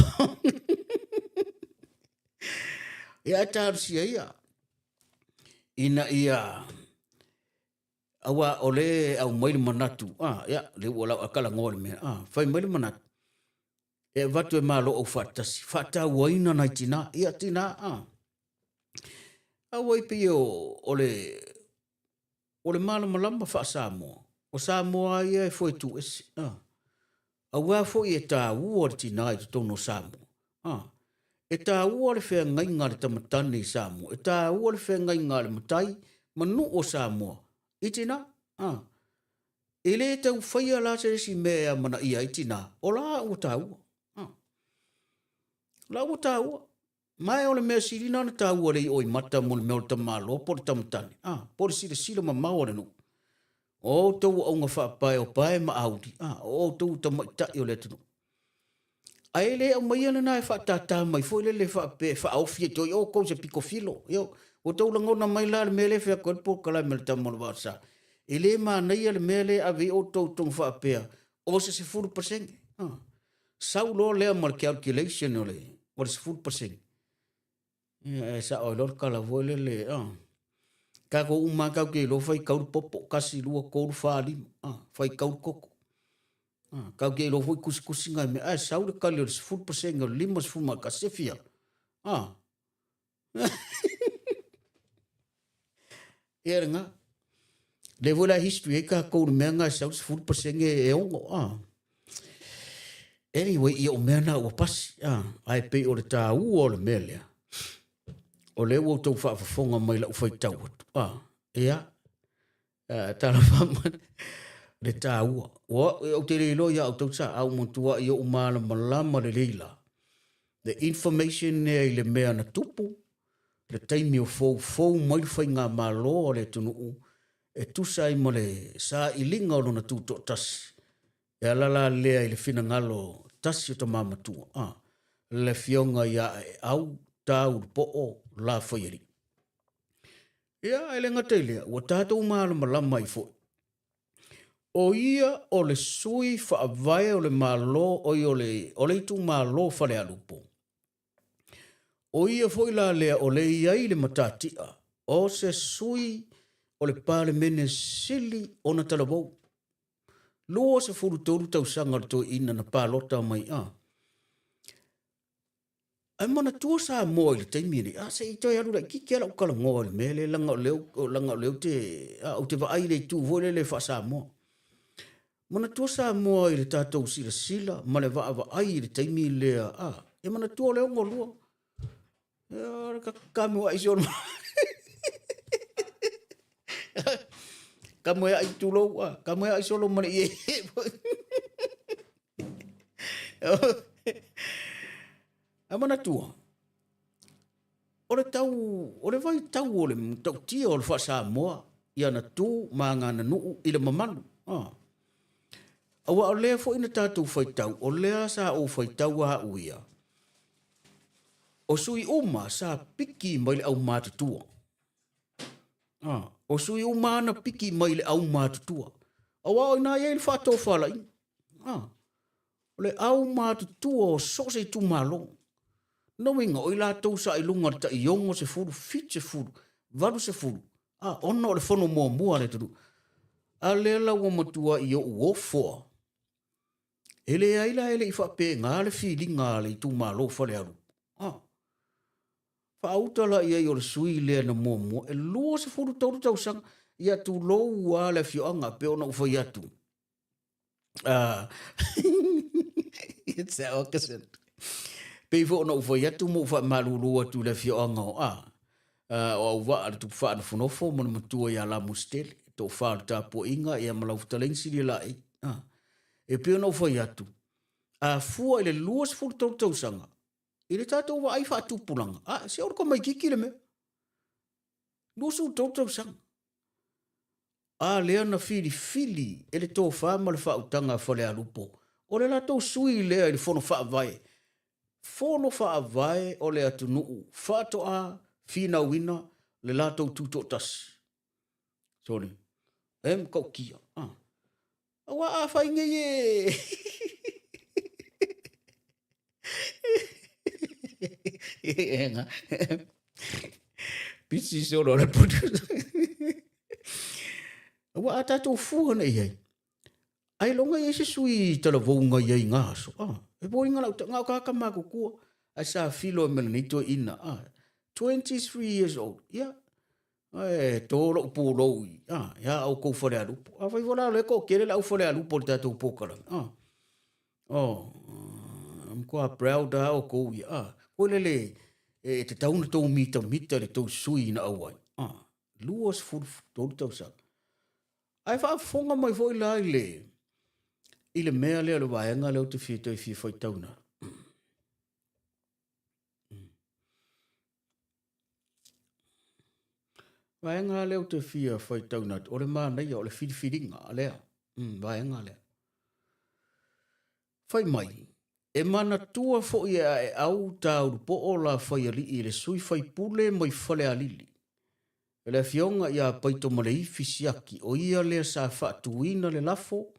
Ia e talosia ia ina ia aua o le aumai le manatu ah ia lea ua lau talanoa le mea ah fai mai le manatu e avatu e Malo Aufaatasi faatauaina nai tina ia tina ah aua e pei o le O le malamalama faa-Samoa, o Samoa lava ia e foe tuuese, a. Aua foi e taua le tina i totonu o Samoa, a. E taua le feagaiga a le tamatane i Samoa, e taua le feagaiga a le matai ma nuu o Samoa i tina, a. E le tau faia la se isi mea e amanaia ai tina, o la ua taua, a. O la ua taua. Ma e o le mea sili na ona taua le ioimata mo le mea o le tamaloa po o le tamatane, a, po o le silasila mamao a le nuu. O outou auauga faapae o pae ma auli, a, o outou tamaitai o le atunuu. Ae le aumaia lena e faatātā mai foi lele faapea e faaofi ai toi outou se pito filo. Io, ua tou lagona mai la le mea lea e fai atu ai le polokalame a le tama o le Vaa o le Sa. E le manaia le mea lea e ave ai outou i totonu faapea o se 10%. Ah. Sau loa lea ma le calculation o le, o le 10%. Ia, e sao ai loa le tala foi lele, ah. Tatou uma lava tatou te iloa faitau le popo, 1, 2, 3, 4, 5, ah, faitau le toto. Ah, tatou te iloa foi tusitusi nai mea, ae sau le tali o le 10% o le 51, e fia? Ah. Ia lena. Lea foi la history ai tatou i le mea lena e sau le 10% e ono, ah. Anyway, ia o mea na ua pasi, ah, ae pei o le taua o le mea lea, o lea ua outou faafofoga mai lau faitau atu, ah, ia, ah, talofa mai le taua. Ua, ou te le iloa ia outou sa, a ua matuai ou malamalama lelei la, le information lea i le mea na tupu, le taimi o foufou mai le faigamalo a le atunuu e tusa ai ma le sailiga o lona tutoatasi, e ala la lea i le finagalo tasi o tama matua, a, le afioga ia Aeau Taulupoo Lafaialii. Ia, e le gata i lea, ua tatou malamalama ai foi, o ia o le sui faavae o le Malo, oi o le, o le itumalo Falealupo, O ia foi la lea o lea e i ai le matatia o se sui o le Palemene sili ona talavou. 23 tausaga o le toeaina na palota mai a. Ae manatua Samoa i le taimi lenei, a se i toe alu laitiiti lava lau talanoa i le mea lea leaga o lea, leaga o lea ou te, a, ou te vaai i le itu foi lele faa-Samoa. Manatua Samoa i le tatou silasila ma le vaavaai i le taimi lea, a, e manatua o le 62. Ia, le kamuai si ona kamuai tulou, a, kamuai solo ma le ie. A manatua, O le tau, o le vaitau o le matautia o le faa-Samoa i ana tu ma agananuu i le mamalu. A. Aua o lea foi na tatou faitau, o lea sa ou faitau a au ia, o sui uma sa piki mai le aumatutua. A. O sui uma na piki mai le aumatutua. Aua o ina i ai le faatofalaiga. A. O le aumatutua o so o se itumalo. Lona uiga, o i latou sa i luga o le tai 60, 70, 80, a, ona o le fono muamua a le atunuu. A lea la ua matuai ou ofo a. E leai la e le i faapena le filiga a le itumalo o Falealupo. A. Faauta la i ai o le sui lea na muamua, e 23 tausaga, ia tulou lava le afioaga, pei ona ou fai atu. It's a orchestra. Pei foi ona ou fai atu ma ou faamalulu atu i le afioaga o a, o Auvaa le tupu faanofonofo ma le matua ia Lamositele, toafa o le tapuaiga ia ma lau fetalaiga Silialaei. Ah. E pei ona ou fai atu, a fua i le 23 tausaga, i le tatou vaai faatupulaga, a, se o le tamaitiiti le mea. 23 tausaga. A lea na filifili e le tofa ma le faautaga a Falealupo, o le latou sui lea i le Fono Faavae, Fono Faavae o le atunuu faatoa finauina le latou tutoatasi. Sorry. E matautia. Ah. Aua a fai nei e... Pisi solo le producer. Aua a tatou fua nei i ai, ailoga i ai se sui talavou i ai i ngā aso. Ah, e boringa lau, ngā o kāka mākukua, ai sa filo e mele nei toeina. Ah, 23 years old. Yeah. E tō lou pūlou i, ah, ia au kou Falealupo. A fai fola le ko kele lau Falealupo le tātou pōkalangi. Ah. Oh, I'm quite proud a o kou ia. Ah, koe lele e te tauna tō mita mita le tō sui na au ai. Ah, 23 tausaga. Ae faafofoga mai foi la i le i le mea lea o le vaega lea ou te fia toe fia faitauna. Vaega lea ou te fia faitauna atu, o le manaia, o le filifiliga lea, vaega lea. Fai mai, E manatua foi e Aeau Taulupoo Lafaialii le sui faipule mai Falealili, le afioga ia Paitomaleifi Siaki o ia lea sa faatuina le lafo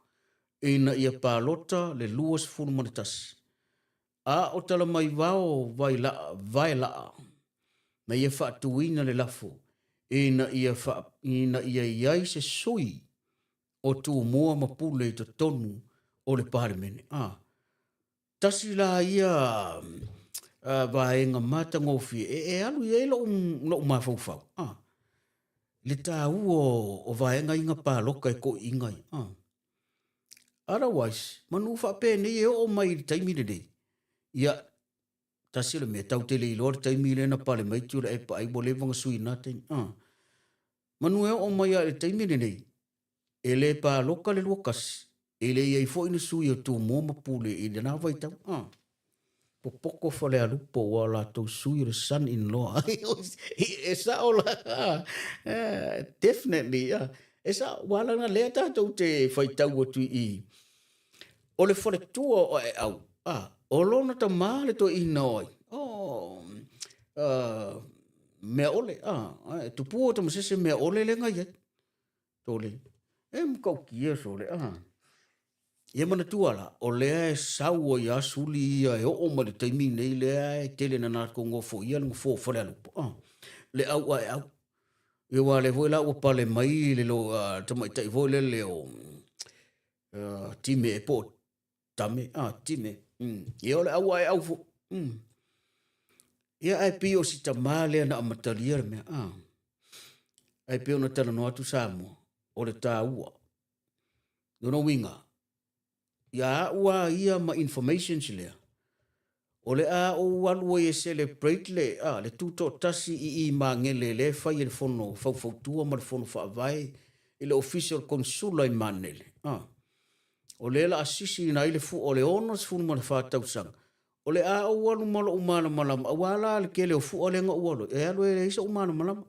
ina ia palota le 21. A o Talamaivao Vailaa Vaelaa na ia faatuina le lafo ina ia ina ia i ai se sui o Tumua ma Pule i totonu o le Palemene. A, tasi la ia vaega matagofie e, e alu i ai lou, lou mafaufau. A, le taua o, o vaega ia paloka e toeaiina ia. A, otherwise, manu faapenei e oo mai i le taimi lenei, ia, tasi o le mea, tatou te le iloa le taimi lea na pale mai Tuilaepa ai ua leva ona sui i lena taimi. A, Manu e oo mai lava i le taimi lenei, e le paloka le 21, e le i ai foi ni sui o Tumua ma Pule i lena vaitau. Ah. Popoto Falealupo ua latou sui o le son in law. e sao la. Eh, definitely. Ah. E sao, ua ala na lea tatou te faitau atu i i. O le faletua o Aeau, ah, o lona tama le toeaina o ai. Oh, uh, mea ole, ah, e tupua o tamasese mea ole le ngai ai. Tole, e matautia sole, ah. Ia manatua la, o lea e sau ai a suli ia e oo mai le taimi nei lea e tele na latou nofoia le nofoa o Falealupo, ah, le au ae au. Ia aua o lea foi la ua pale mai le lo, uh, tamaitai foi lele o uh, Time e po o Tame, ah, Time. Ia o le au ae au foi. Ia ae pei o si tamā lea na amatalia le mea. Ah. Ae pei ona talanoa atu Samoa, o le taua. Lona uiga, ia a'u a ia ma informations lea, o le a ou alu ai e celebrate le, ah, le tutoatasi i i Magele lea e fai e le Fono Faufautua ma le Fono Faavae i le Ofisa o le Konesula i Manele. Ah. O lea la a sisiina ai le fua o le 64 tausaga, o le a ou alu ma lou malamalama, aua la le tele o fua lea na ou alu ai, e alu e leai sou malamalama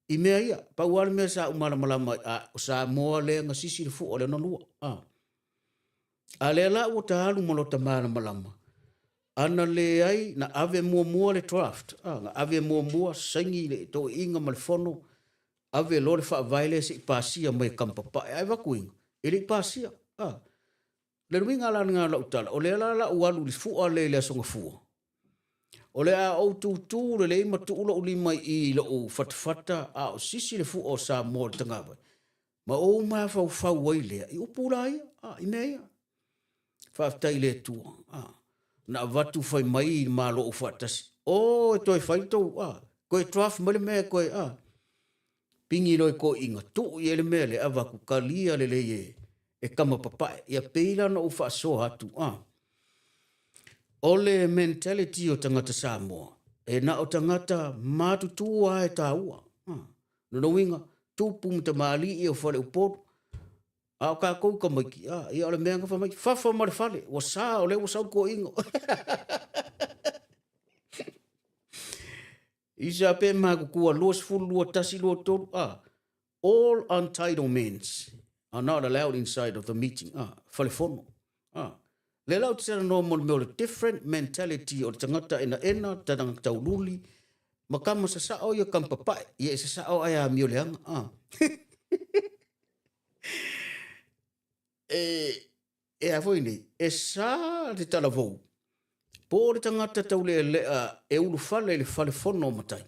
i mea ia. Pau lava le mea sa ou malamalama ai, a, o Samoa lea na sisi le fua o le 62. A, a lea la ua ta alu ma lota malamalama, ana leai na ave muamua le draft, a, na ave muamua saini le toeaiina ma le fono, ave loa le faavae lea se i pasia mai e Kamapapae, ae avatu iga, e le i pasia. A. Le uiga la lena o lau tala, o lea la la ou alu i le fua lea i le Aso Gafua, o le a ou tutū lelei ma tuu lou lima i i i lou fatafata a o sisi le fua o Samoa i le tagavai, ma ou mafaufau ai lea i upu la ia, a, i mea ia. Faafetai i le Atua, a, na avatu fai mai i le Malo Aufaatasi, o, e toe fai le tou, a, toe draft mai le mea e toe, a, pigi loa i toeaiina, tuu i ai le mea lea, avatu, talia lelei e, e tama papae. Ia pei la ona ou faasoa atu, a, o le mentality o tagata Samoa, e na o tagata matutua lava e taua. A, lona uiga, tupu ma tamalii o faleupolu, A o tatou tamaiti, a, ia o le mea na fai mai, fafa ma le fale, ua sa, o lea ua sau le toeaina. Isa pe matutua 20, 21, 23, a, all entitlements are not allowed inside of the meeting, a, falefono. A, lea la ou te talanoa mo le mea o le different mentality o le tagata enaena, tagata taululi, ma tama sasao ia tama papae, ia e sasao ae amio leaga, a. E, e a foi nei, e sa te talavou, po o le tagata taulealea e ulufale i le fale fono o matai,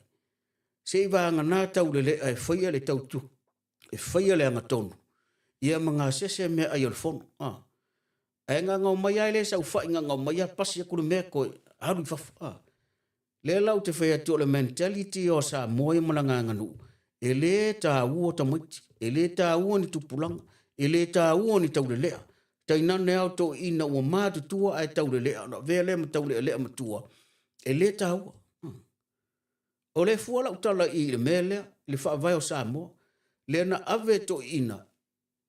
se i vagana taulelea e faia le tautua, e faia le agatonu, ia ma gasese meaai o le fono. A. Ae gagau mai lava e le saufai, gagau mai lava pasi atu le mea toe alu i fafo. A. Lea la ou te fai atu o le mentality o Samoa ia ma lana aganuu, e le taua tamaiti, e le taua ni tupulaga, e le taua ni taulelea. Tainane lava o toeaiina ua matutua ae taulelea, ona avea lea ma taulealea matua, e le taua. O lea e fua lau tala i le mea lea, i le faavae o Samoa, lea na ave e toeaiina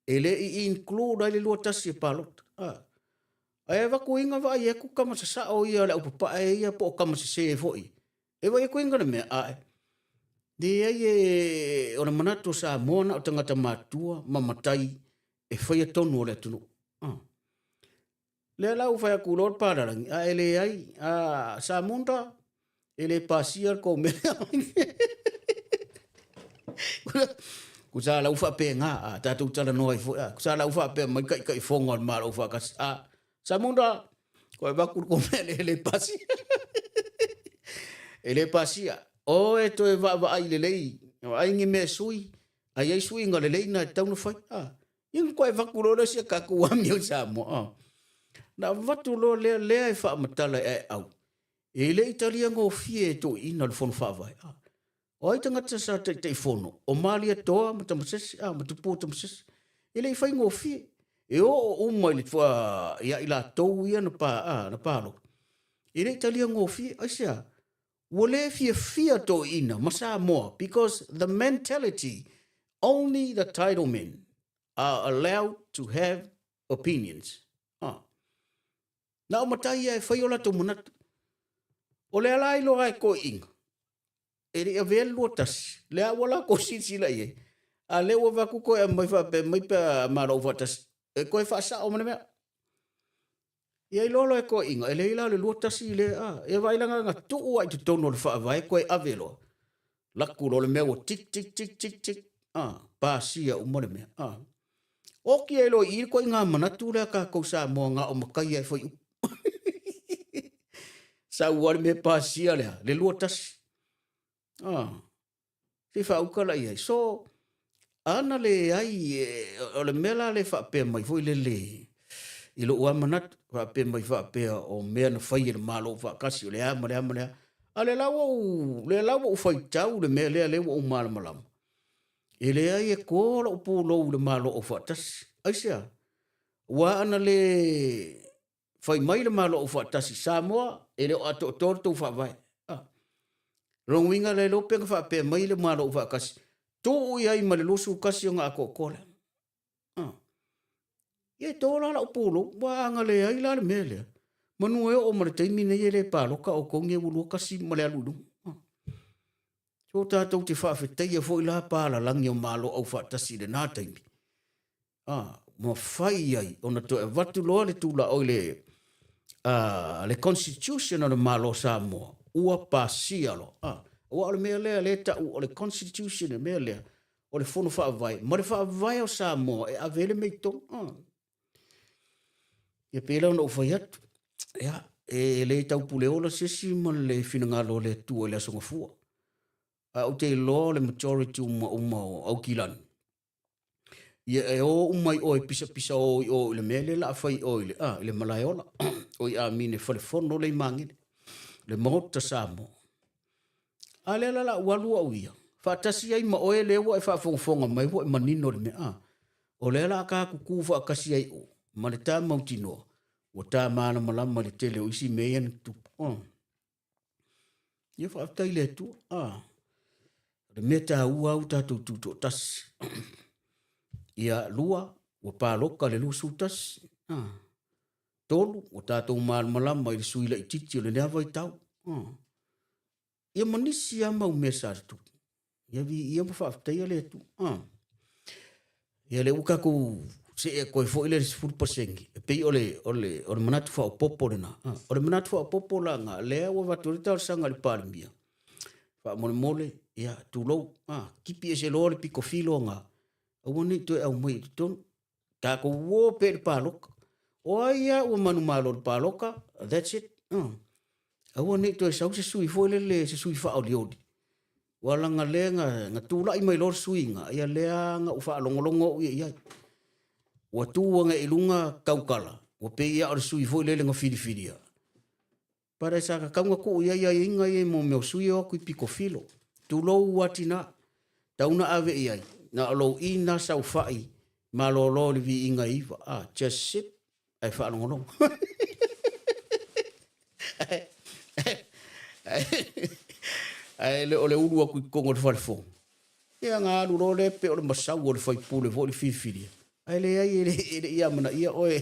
e le i include ai le 21 e palota. A. Ae avatu inga vaai atu tama sasao ia le aupapae ia po o tama sese foi. E vaai atu inga le mea ae. Leai e o le manatu o Samoa na o tagata matutua ma matai e faia tonu o le atunuu. A. Lea la ua fai atu loa le palalagi, a e leai, a Samunda, e le pasia le tou mea. Kusa la ua faapena, a tatou talanoa ai foi, a kusa la ua faapea mai taitaifono a le Malo Aufaatasi, a Samunda, ko e avatu le tou mea lea e le pasia. E le pasia. O e toe vaavaai lelei, vaai ni mea e sui, a i ai suiga lelei na e tatau ona fai. A, ia na toe avatu loa lea o si a tatou amio i Samoa. A, na avatu loa lea, lea e faamatala e Aeau, e le i talia gofie e toeaiina le Fono Faavae. A, o ai tagata sa Taitaifono? O Malietoa ma Tamasese, a, ma Tupua Tamasese. E le i faigofie. E oo uma i le, ia i latou ia na pa, a, na palota. E le i talia gofie. Aisea? Ua le fiafia toeaiina ma Samoa because the mentality only the title men are allowed to have opinions. Ah. Na o matai ia e fai o latou manatu. O le ala ai loa e toeaiina, e le i avea le 21, lea ua latou silasila i ai, a lea ua avatu toe aumai faapea mai pe a Malo Aufaatasi, e toe faasao ma le mea. Ia iloa loa e toeaiina, e leai la o le 21 lea, a, ia vaai la na tuu lava i totonu o le faavae toe ave loa, laku loa le mea ua tik tik tik tik tik, a, pasia uma le mea, a. Oti ai loa i i le ituaiga manatu lea a tatou Samoa na o matai lava e fai upu. Sau lava le mea pasia lea, le 21. A. Se i faauka la i ai. So, ana leai, o le mea la lea e faapea mai foi lele i lou lava manatu, faapea mai faapea o mea na fai e le Malo Aufaatasi, o le a ma le a ma le a. A o lea la ua ou, lea la ua ou faitau le mea lea, lea ua ou malamalama, e leai e to lou pulou i le Malo Aufaatasi. Aisea? Aua ana le fai mai le Malo Aufaatasi Samoa, e le o atoatoa le tou faavae. Ah. Lona uiga le iloa pe na faapea mai le Malo Aufaatasi, tuu i ai ma le 21 ona atoatoa lea. Ah. Ia e to la lau pulou, ua aga leai la le mea lea. Manu e oo ma le taimi nei e le paloka outou nei ua 21 ma le alu i luga. Ah. So tatou te faafetaia foi la palalagi o Malo Aufaatasi i lena taimi. A, mafai ai ona toe avatu loa le tula oi le a, le Constitution o le Malo o Samoa ua pasia loa. A, aua o le mea lea lea e tau o le Constitution le mea lea o le Fono Faavae ma le Faavae o Samoa e ave ai le mea i totonu. A. Ia pei la ona ou fai atu, ia, e le taupuleola se isi ma le finagalo o le Atua i le Aso Gafua. Ae ou te iloa o le majority uma uma o Aukilani, Ia e o uma i oe pisapisa o i o i le mea lea la a fai i o i le, a, i le Malaeola. O i amine falefono le i Magele. Le Maota Samoa. A lea la la ua alu au ia, faatasi ai ma oe lea ua e faafogafoga mai ua e manino le mea, a. O lea la a ta kukū faatasi ai o, ma le ta mautinoa, ua ta malamalama i le tele o isi mea ia na tutupu. A. Ia faafetai i le Atua. Ah. O le mea taua au tatou tutoatasi. Ia lua, ua paloka le 21. Ah. Tolu, ua tatou malamalama i le sui laitiiti o lenei vaitau. Ah. Ia ma nisi lava mau mea sa tutupu. Ia viia ma faafetaia le Atua. Ah. Ia lea ua tatou see atu ai foi le 10%, e pei o le, o le, o le manatu faaopoopo lena. Ah. O le manatu faaopoopo la nga, lea ua avatu ai le talosaga i le Palemia, faamolemole, ia, tulou, ah, kipi ese loa le pito filo nga, aua ne i toe aumai i totonu. Tatou uo pea i le paloka. O ai lava ua manumalo i le paloka, that's it. Ah. Aua ne i toe sau se sui foi lele, se sui faaolioli. Ua laga lea na, na tulai mai loa le suiga, ia lea na ou faalogologo au ia i ai. Ua tu ane i luga tautala, ua pei lava o le sui foi lele na filifilia. But sa tatau na tuu i ai aiaiga ia mo mea o sui e o atu i pito filo. Tulou ua tina, tau na ave i ai, na o lou ina saofai malolo i le viiga e iva. Ah, just sit ae faalogologo. Ae le o le ulu atu i totonu o le falefono. Ia na alu loa lea pei o le masau o le faipule foi le filifilia. Ae leai e le, e le i amanaia oe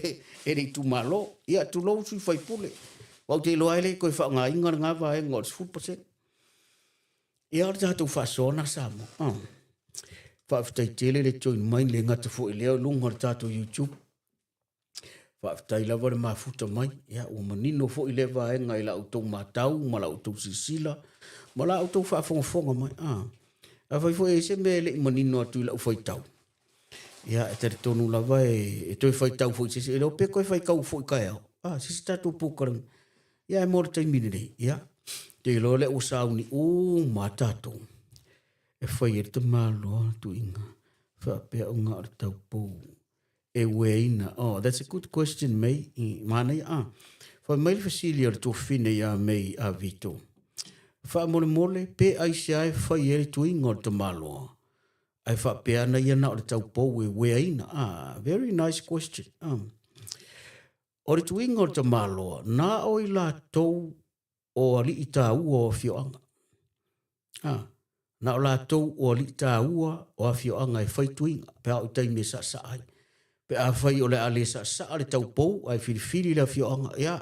e le itumalo. Ia tulou sui faipule. Aua ou te iloa e le i toe faaaogaina lena vaega o le 10%. Ia o le tatou faasoa na Samoa. Oh. Faafetai tele le join mai le gata foi lea i luga o le tatou YouTube. Faafetai lava le mafuta mai, ia ua manino foi lea vaega i la outou matau ma la outou silasila ma la outou faafogafoga mai. Ah, afai foi e i ai se mea e le i manino atu i lau faitau, ia e talitonu lava e, e toe faitau foi i se isi, e le o pe toe faitau foi taeao, ah, se isi tatou polokalame. Ia ae mo le taimi lenei, ia, te iloa lea ua sauni uma a tatou e fai ai le tamaloa tuiga faapea o na o le taupou e ueaina. Oh, that's a good question, May. Manaia, ah. Fai mai le fesili a le tuafafine ia May a Vito. Faamolemole, pe aisea e fai ai le tuiga o le tamaloa, ae faapea ana ia na o le taupou e ueaina. Ah, very nice question. Ah. O le tuiga o le tamaloa, na o i latou o alii taua o afioaga. A, na o latou o alii taua o afioaga e fai tuiga pe a oo i taimi e saasaa ai. Pe afai o le a le saasaa le taupou ae filifili le afioaga, ia,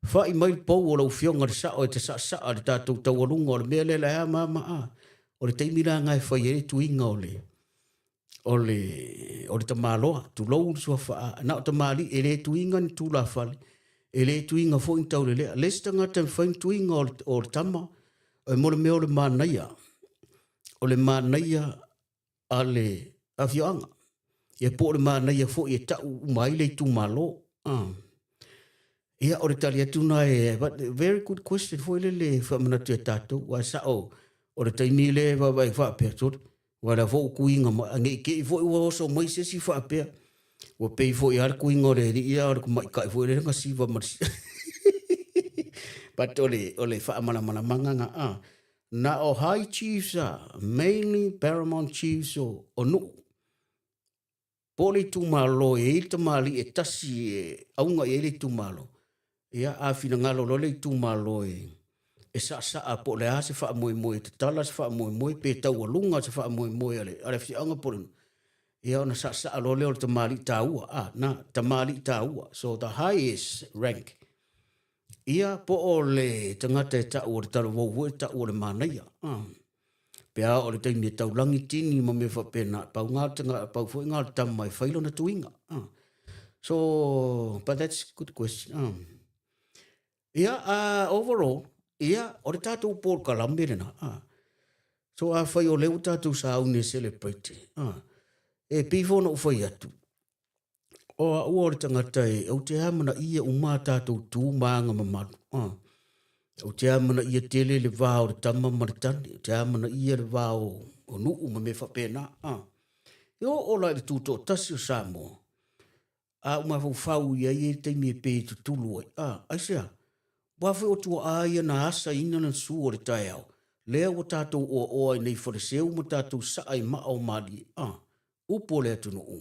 fa'i mai le pou o lau afioga i le sao e te saasaa le tatou taualuga o le mea lea la e a ma a ma a. O le taimi la lena e fai ai le tuiga o le, o le, o le tamaloa, tulou le suafa a, na o tamalii, e le tuiga ni tulafale, e le tuiga foi ni taulelea. Le isi tagata e mafai ona tuiga o le, o le tama, e mo le mea o le manaia, o le manaia a le afioaga, ia po o le manaia foi e tau uma ai le itumalo. Ah. Ia, o le tali atu na e, but very good question foi lele e faamanatu ia tatou, aua e sao, o le taimi lea e vaavaai faapea, sole, aua o lea foi ua tuiga mai, ne i te i foi ua oso mai se isi faapea, ua pei foi lava le tuiga o le alii a o le tamaitai foi lea na siva ma le But o le, o le faamalamalamaga na, ah, na o high chiefs a, mainly paramount chiefs o, o nuu, Po o le itumalo e i ai le tamalii e tasi e auga i ai le itumalo, ia a finagalo loa le itumalo e, e saasaa po o le a se faamoemoe, e tatala se faamoemoe pe taualuga se faamoemoe a le, a le afioaga po o le nuu, ia ona saasaa loa lea o le tamalii taua, a, na, tamalii taua, so the highest rank. Ia, po o le tagata e tau o le talavou foi e tau o le manaia, a. Pe a oo i le taimi e taulagi tini ma mea faapena, pau ngā o le pau foi ngā o le tama e fai lona tuiga. Ah. So, but that's a good question. Ah. Ia, overall, ia, o le tātou polokalame lena. Ah. So, afai o lea ua tātou sauni e celebrate, ah, e pei foi ona ou fai atu, O au o le tagata e, ou te amanaia uma a tātou tū ma aga mamalu. Ah. Ou te amanaia tele le vā o le tama ma le tane, ou te amanaia le vā o, o nuu ma mea faapena. Ah. E oo la i le tutoatasi o Samoa, a ou mafaufau i ai e le taimi e pē tutulu ai. Ah, aisea? Aua foi o tuaa ia na asaina lana su o le taeao, lea ua tātou oaoa ai nei Faleseu ma tātou saa i maa o Malie. Ah. upu o le atunuu,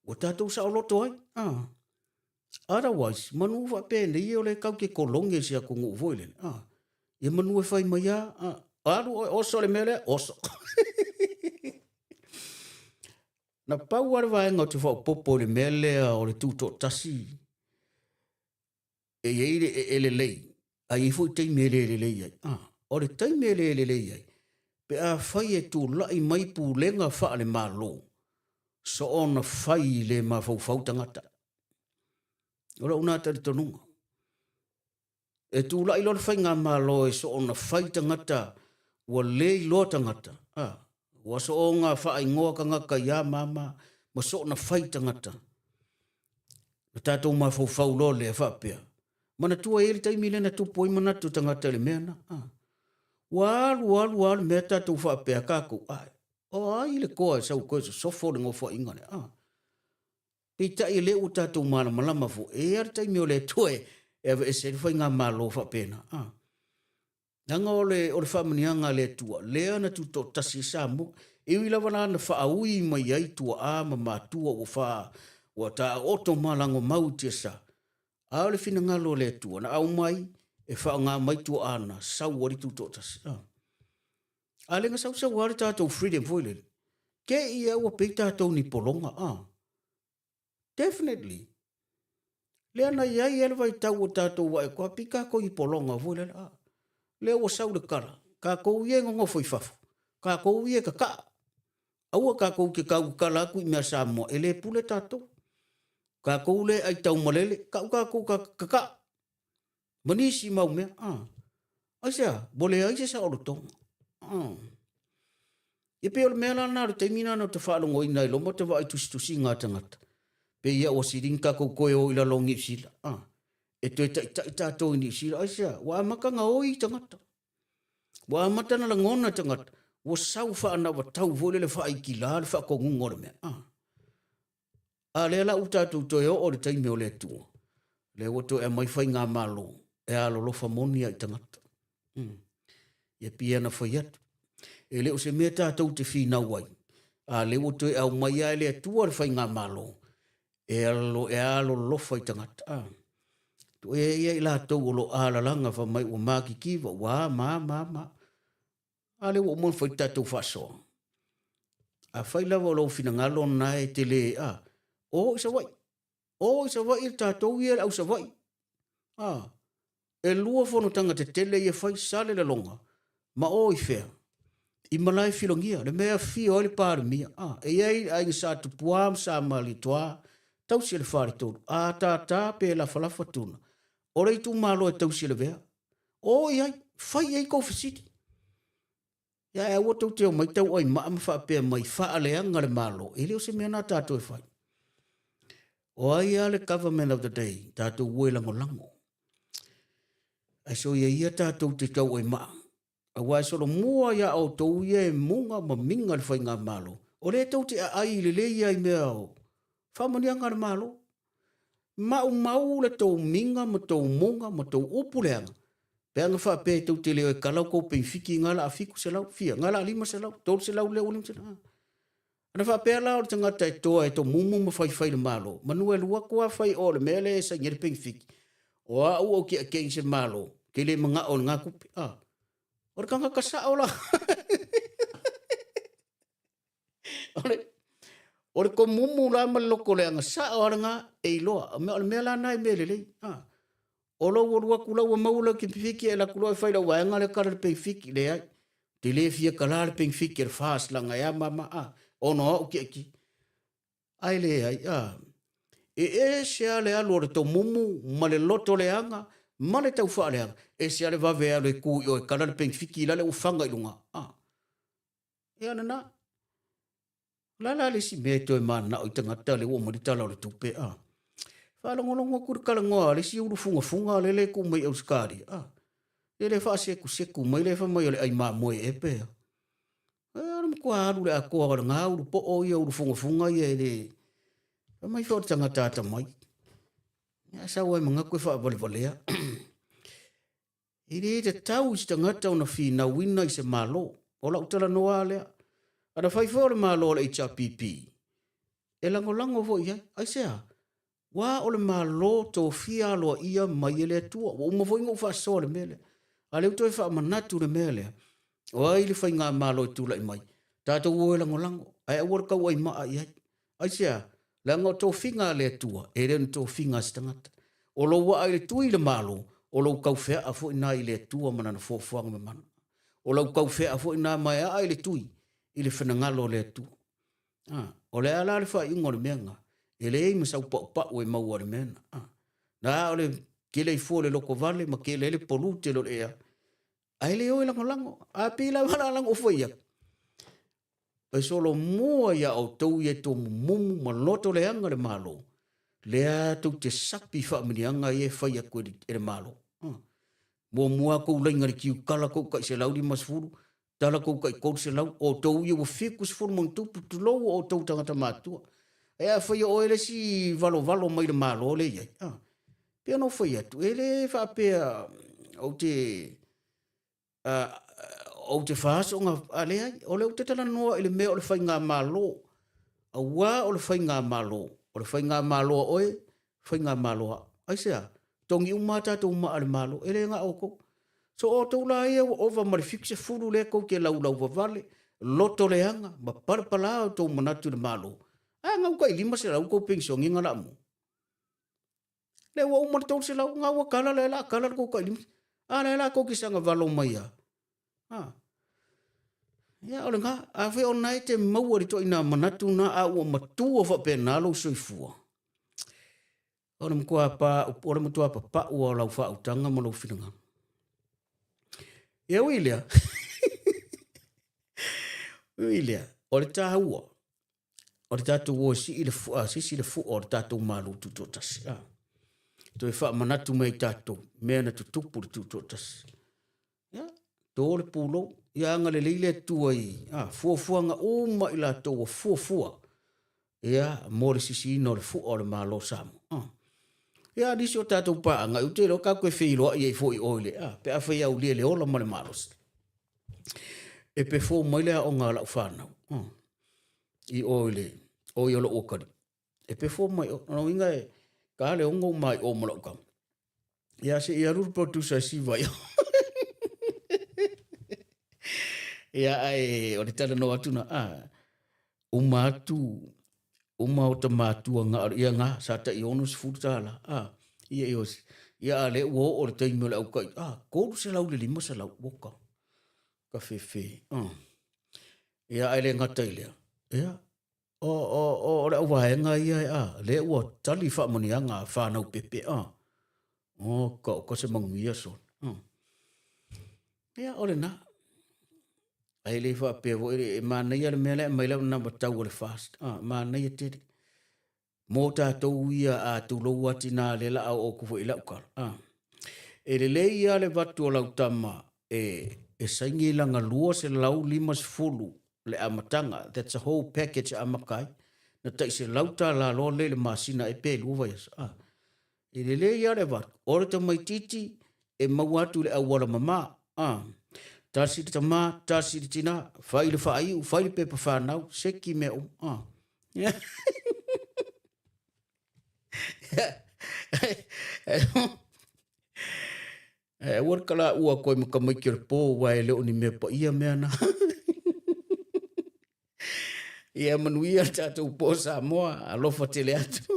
ua tatou saoloto ai. Ah. Otherwise, manu faapenei o le kau ke kologe i se atunuu foi lele. Ah. Ia manu e fai mai a, ah. Alu oe, oso le mea lea, oso. Na pau lava le vaega ou te faaopoopo i le mea lea o le tutoatasi e i ai le e lelei, a i ai foi taimi e le lelei ai. Ah, o le taimi e le lelei ai, pe afai e tulai mai pulega faale-Malo, soona fai le mafaufau tagata. O lou na talitonuga. E tulai loa le faigamalo e soona fai tagata ua le iloa tagata, ah, ua soona faaigoa tagata ia mama ma soona fai tagata. Na tatou mafaufau loa lea faapea, manatua e i ai le taimi lea na tupu ai manatu o tagata i le mea na. Ah. Ua alu alu lava le mea tatou faapea tatou, ai, o ai le toa e sau e toe sosofo le nofoaiga lea. Ah. Peitai e le ua tatou malamalama foi, e i ai lava le taimi o le Atua e aveese ai le faigamalo faapena. Ah. Leaga o le, o le faamanuiaga a le Atua, lea na tutoatasi ai Samoa. E ui lava la na faaui mai ai tuaa ma matua ua fa, ua taooto ma lagomau i tiasa, a o le finagalo o le Atua na aumai e faaaoga mai tuaa na sau ai le tutoatasi. A. A le na sausau lava le tatou freedom foi lele, te i a ua pei tatou ni pologa, a. Definitely. Lea na i ai le vaitau o tatou vaai atu, a pei tatou i pologa foi lele, a. Lea ua sau le tala, tatou ia e nonofo i fafo, tatou ia e tataa. Aua tatou te tau tatala atu i mea Samoa, e le pule tatou. Tatou lea e ai taumalele, tau tatou ta kaka'a ma nisi mau mea. A. Aisea? Ua leai se saolotoga. A. E pei o le mea la lena o le taimi lena na ou te faalogoina ai loa ma te vaai i tusitusiga a tagata, pei ia ua sili ona tatou toe o i lalo o Niu Sila. A. E toe taitai tatou i Niu Sila. Aisea? Ua amata ona oi tagata. Ua amata ona lagona tagata, ua sau faanavatau foi lele faaitila le faatonuga o le mea. A. A lea la ua tatou toe oo i le taimi o le Atua, lea ua toe aumai faigamalo e alolofa moni lava i tagata. Mm. Ia pei ona fai atu, e le o se mea tatou te finau ai, a lea ua toe aumai lava e le Atua le faigamalo e alo, e alolofa i tagata. Ah. Tuuaia ia i latou o lo o alalaga fai mai ua matitiva, ua a ma a ma a ma a. A lea ua uma ona fai le tatou faasoa. Afai lava o lou finagalo lena e te le, a, o i Savaii. O i Savaii le tatou ia le au Savaii. A, e lua fonotaga tetele ia fai, Salelologa ma o i fea? I Malaefilogia, le mea e afio ai le Palemia. A, e i ai le aiga Sa Tupua ma Sa Malietoa, tausi e le Faletolu, a tātā pe lafalafa tuna, o le itumalo e tausi e Lavea. O i ai, fai i ai tou fesili. Ia ae aua tou te omai tauai maa ma faapea mai faaleaga le Malo, e le o se mea na tatou e fai. O ai lava le government of the day, tatou o e lagolago. Ae soia ia tatou te tauai maa, aua e solomua ia outou ia e muga ma miga le faigamalo, o lea tou te aai lelei lava i mea o faamanuiaga a le Malo. Maumau le tou miga ma tou muga ma tou upu leaga, pe ana faapea tou te le o e kala tou penefiti nga la a 700, fia, nga la a 500, 300 lea ua 500. Ana faapea la o le tagata e toa e tomumu ma faifai i le Malo, manu e alu atu lava fai o le mea lea e saini ai le penefiti, o au ou te against le Malo, ou te le manao i lena tupe. A, o le tagata sao la. O le, o le tomumu la ma le loto leaga sao lava lena e iloa. O le mea la lena e mea lelei. A, o lou alu atu la ua maua lau penefiti e alu atu loa e fai lau vaega lea kala le penefiti. Leai, ou te le fia kala le penefiti a le FAST leaga e a ma ma a, ona o au tiaiti. Ae leai, a, e ese lava le alu o le tomumu ma le loto leaga ma le taufaaleaga, ese lava le vave e alu e tu i o e kala le penefiti la le ua faga i luga. A, ia lena. O le a la le isi mea e toe mananao i tagata lea ua aumai le Tala o le Tupe, a? Faalogologo atu i le talanoa a le isi ulu fugafuga lele e tuu mai i Ausetalia, a? Lele e faasekuseku mai lea fai mai o le ai mamoe ea pe a. E, o le matua alu i le atoa o lena ulu poo ia ulu fugafuga ia e le... Fai mai foi o le tagata atamai. Ia, sau ai manatu e faavalevalea. E le tatau i se tagata ona finauina i se Malo. O lau talanoa lava lea. Ana fai foi o le Malo o le HRPP, e lagolago foi i ai. Aisea? Aua o le Malo tofia aloaia mai e le Atua. Ua uma foi ona ou faasoa i le mea lea. A o lea ua toe faamanatu le mea lea, o ai le faigamalo e tulai mai, tatou o e lagolago, ae aua le tauai maa i ai. Aisea? Leaga o tofiga a le Atua, e le o ni tofiga a se tagata. O lou aa i le tui i le Malo, o lou taufeaa foi na i le Atua ma Lana fuafuaga mamana. O lau taufeaa foi na ma e aa i le tui i le finagalo o le Atua. A, o le a la le faaiuga o le mea na? E leai ma sau paupau e maua i le mea na. A, na o le kele ai fua o le lotovale ma kele ai le polute o le ea, ae le o e lagolago. A pei lava la lana ou fai atu, E solomua iā outou ia e tomumumu ma loto leaga le Malo, lea tou te sapi i faaminiaga ia e fai atu e le Malo. Muamua tou laina le tiukala tou tai 150, tala tou tai 300, o outou ia ua 70+, tulou o outou tagata matutua. Ae afai o oe le isi valovalo mai le Malo lea e i ai, pei ona ou fai atu, e le faapea ou te ou te faasoga, a leai, o lea ou te talanoa i le mea o le faigamalo, aua o le faigamalo, o le faigamalo a oe, faigamalo a au. Aisea? Togi uma a tatou maa a le Malo, e le na o outou. So o outou la ia ua ova ma le 70 lea tou te laulauvavale, loto leaga, ma palapala outou manatu i le Malo, a gau tai 500 tou penisione na laamu. Lea ua uma le 300, na ua kala lea la kala le kou tailima. A lea la kou te saga valo mai a. A. Ia o lena, a fai o na e te maua le toina manatu na a ua matua faapena lou soifua. O le matua pa, o le matua papau o lau faautaga ma lou finagalo. Ia ui lea, ui lea, o le tāua, o le tatou o e sii le fua, sisi le fua o le tatou Malo Tutoatasi. Ah. Toe faamanatu mai i tatou mea na tutupu le Tutoatasi. Ia, to le pulou, ia agalelei le Atua i ah, fuafuaga uma i latou ua fuafua ia mo le sisiina o le fua o le Malo o Samoa. Ah. Ia, nisi o tatou paaga, ou te iloa tatou te feiloai ai foi i o i le, ah, pe afai e aulia i le ola ma le malosi. E perform mai le aoga a lau fanau, ah, i o i le, o i o lou atalii. E perform mai o, lona uiga e ta le 6 uma i o ma lau tama. Ia, se i alu le producer e siva i o. Ia, ae o le talanoa atu na, ah, uma atu, uma o ta matua nga, ia nga, sa tai $60, ah, ia i osi. Ia, a le ua oo le taimi o le aukai, ah, $300 le 500, oka, ka fefe, ah. Ia, ae le gata i lea, ia, o, o, o, o le auvaega ia, ah, lea ua tali faamanuiaga a whanau pepe, ah. O, ka, o ka se manuia sona, ah. Ia, o lena. Ae le faapea foi, e manaia le mea lea e aumai lau number tau o le fast. Ah, manaia tele. Mo tatou ia a tulou a tina lea la a oo atu foi i lau tala. Ah. E lelei ia le vatu o lau tama e, e saini i lana 250 le amataga, that's a whole package e amata ai, na tai $100 loa lea i le masina e pe lua vaiaso. Ah. E lelei lava le avatu, o le tamaitiiti e maua atu i le auala mama, a, tasi le tama, tasi le tina, fai le faaiu, fai le pepa fanau, seki mea uma, a. E aua le kalaua atu ai ma tamaiti o le po, aua e le o ni mea paia mea na. Ia manuia le tatou po Samoa, alofa tele atu.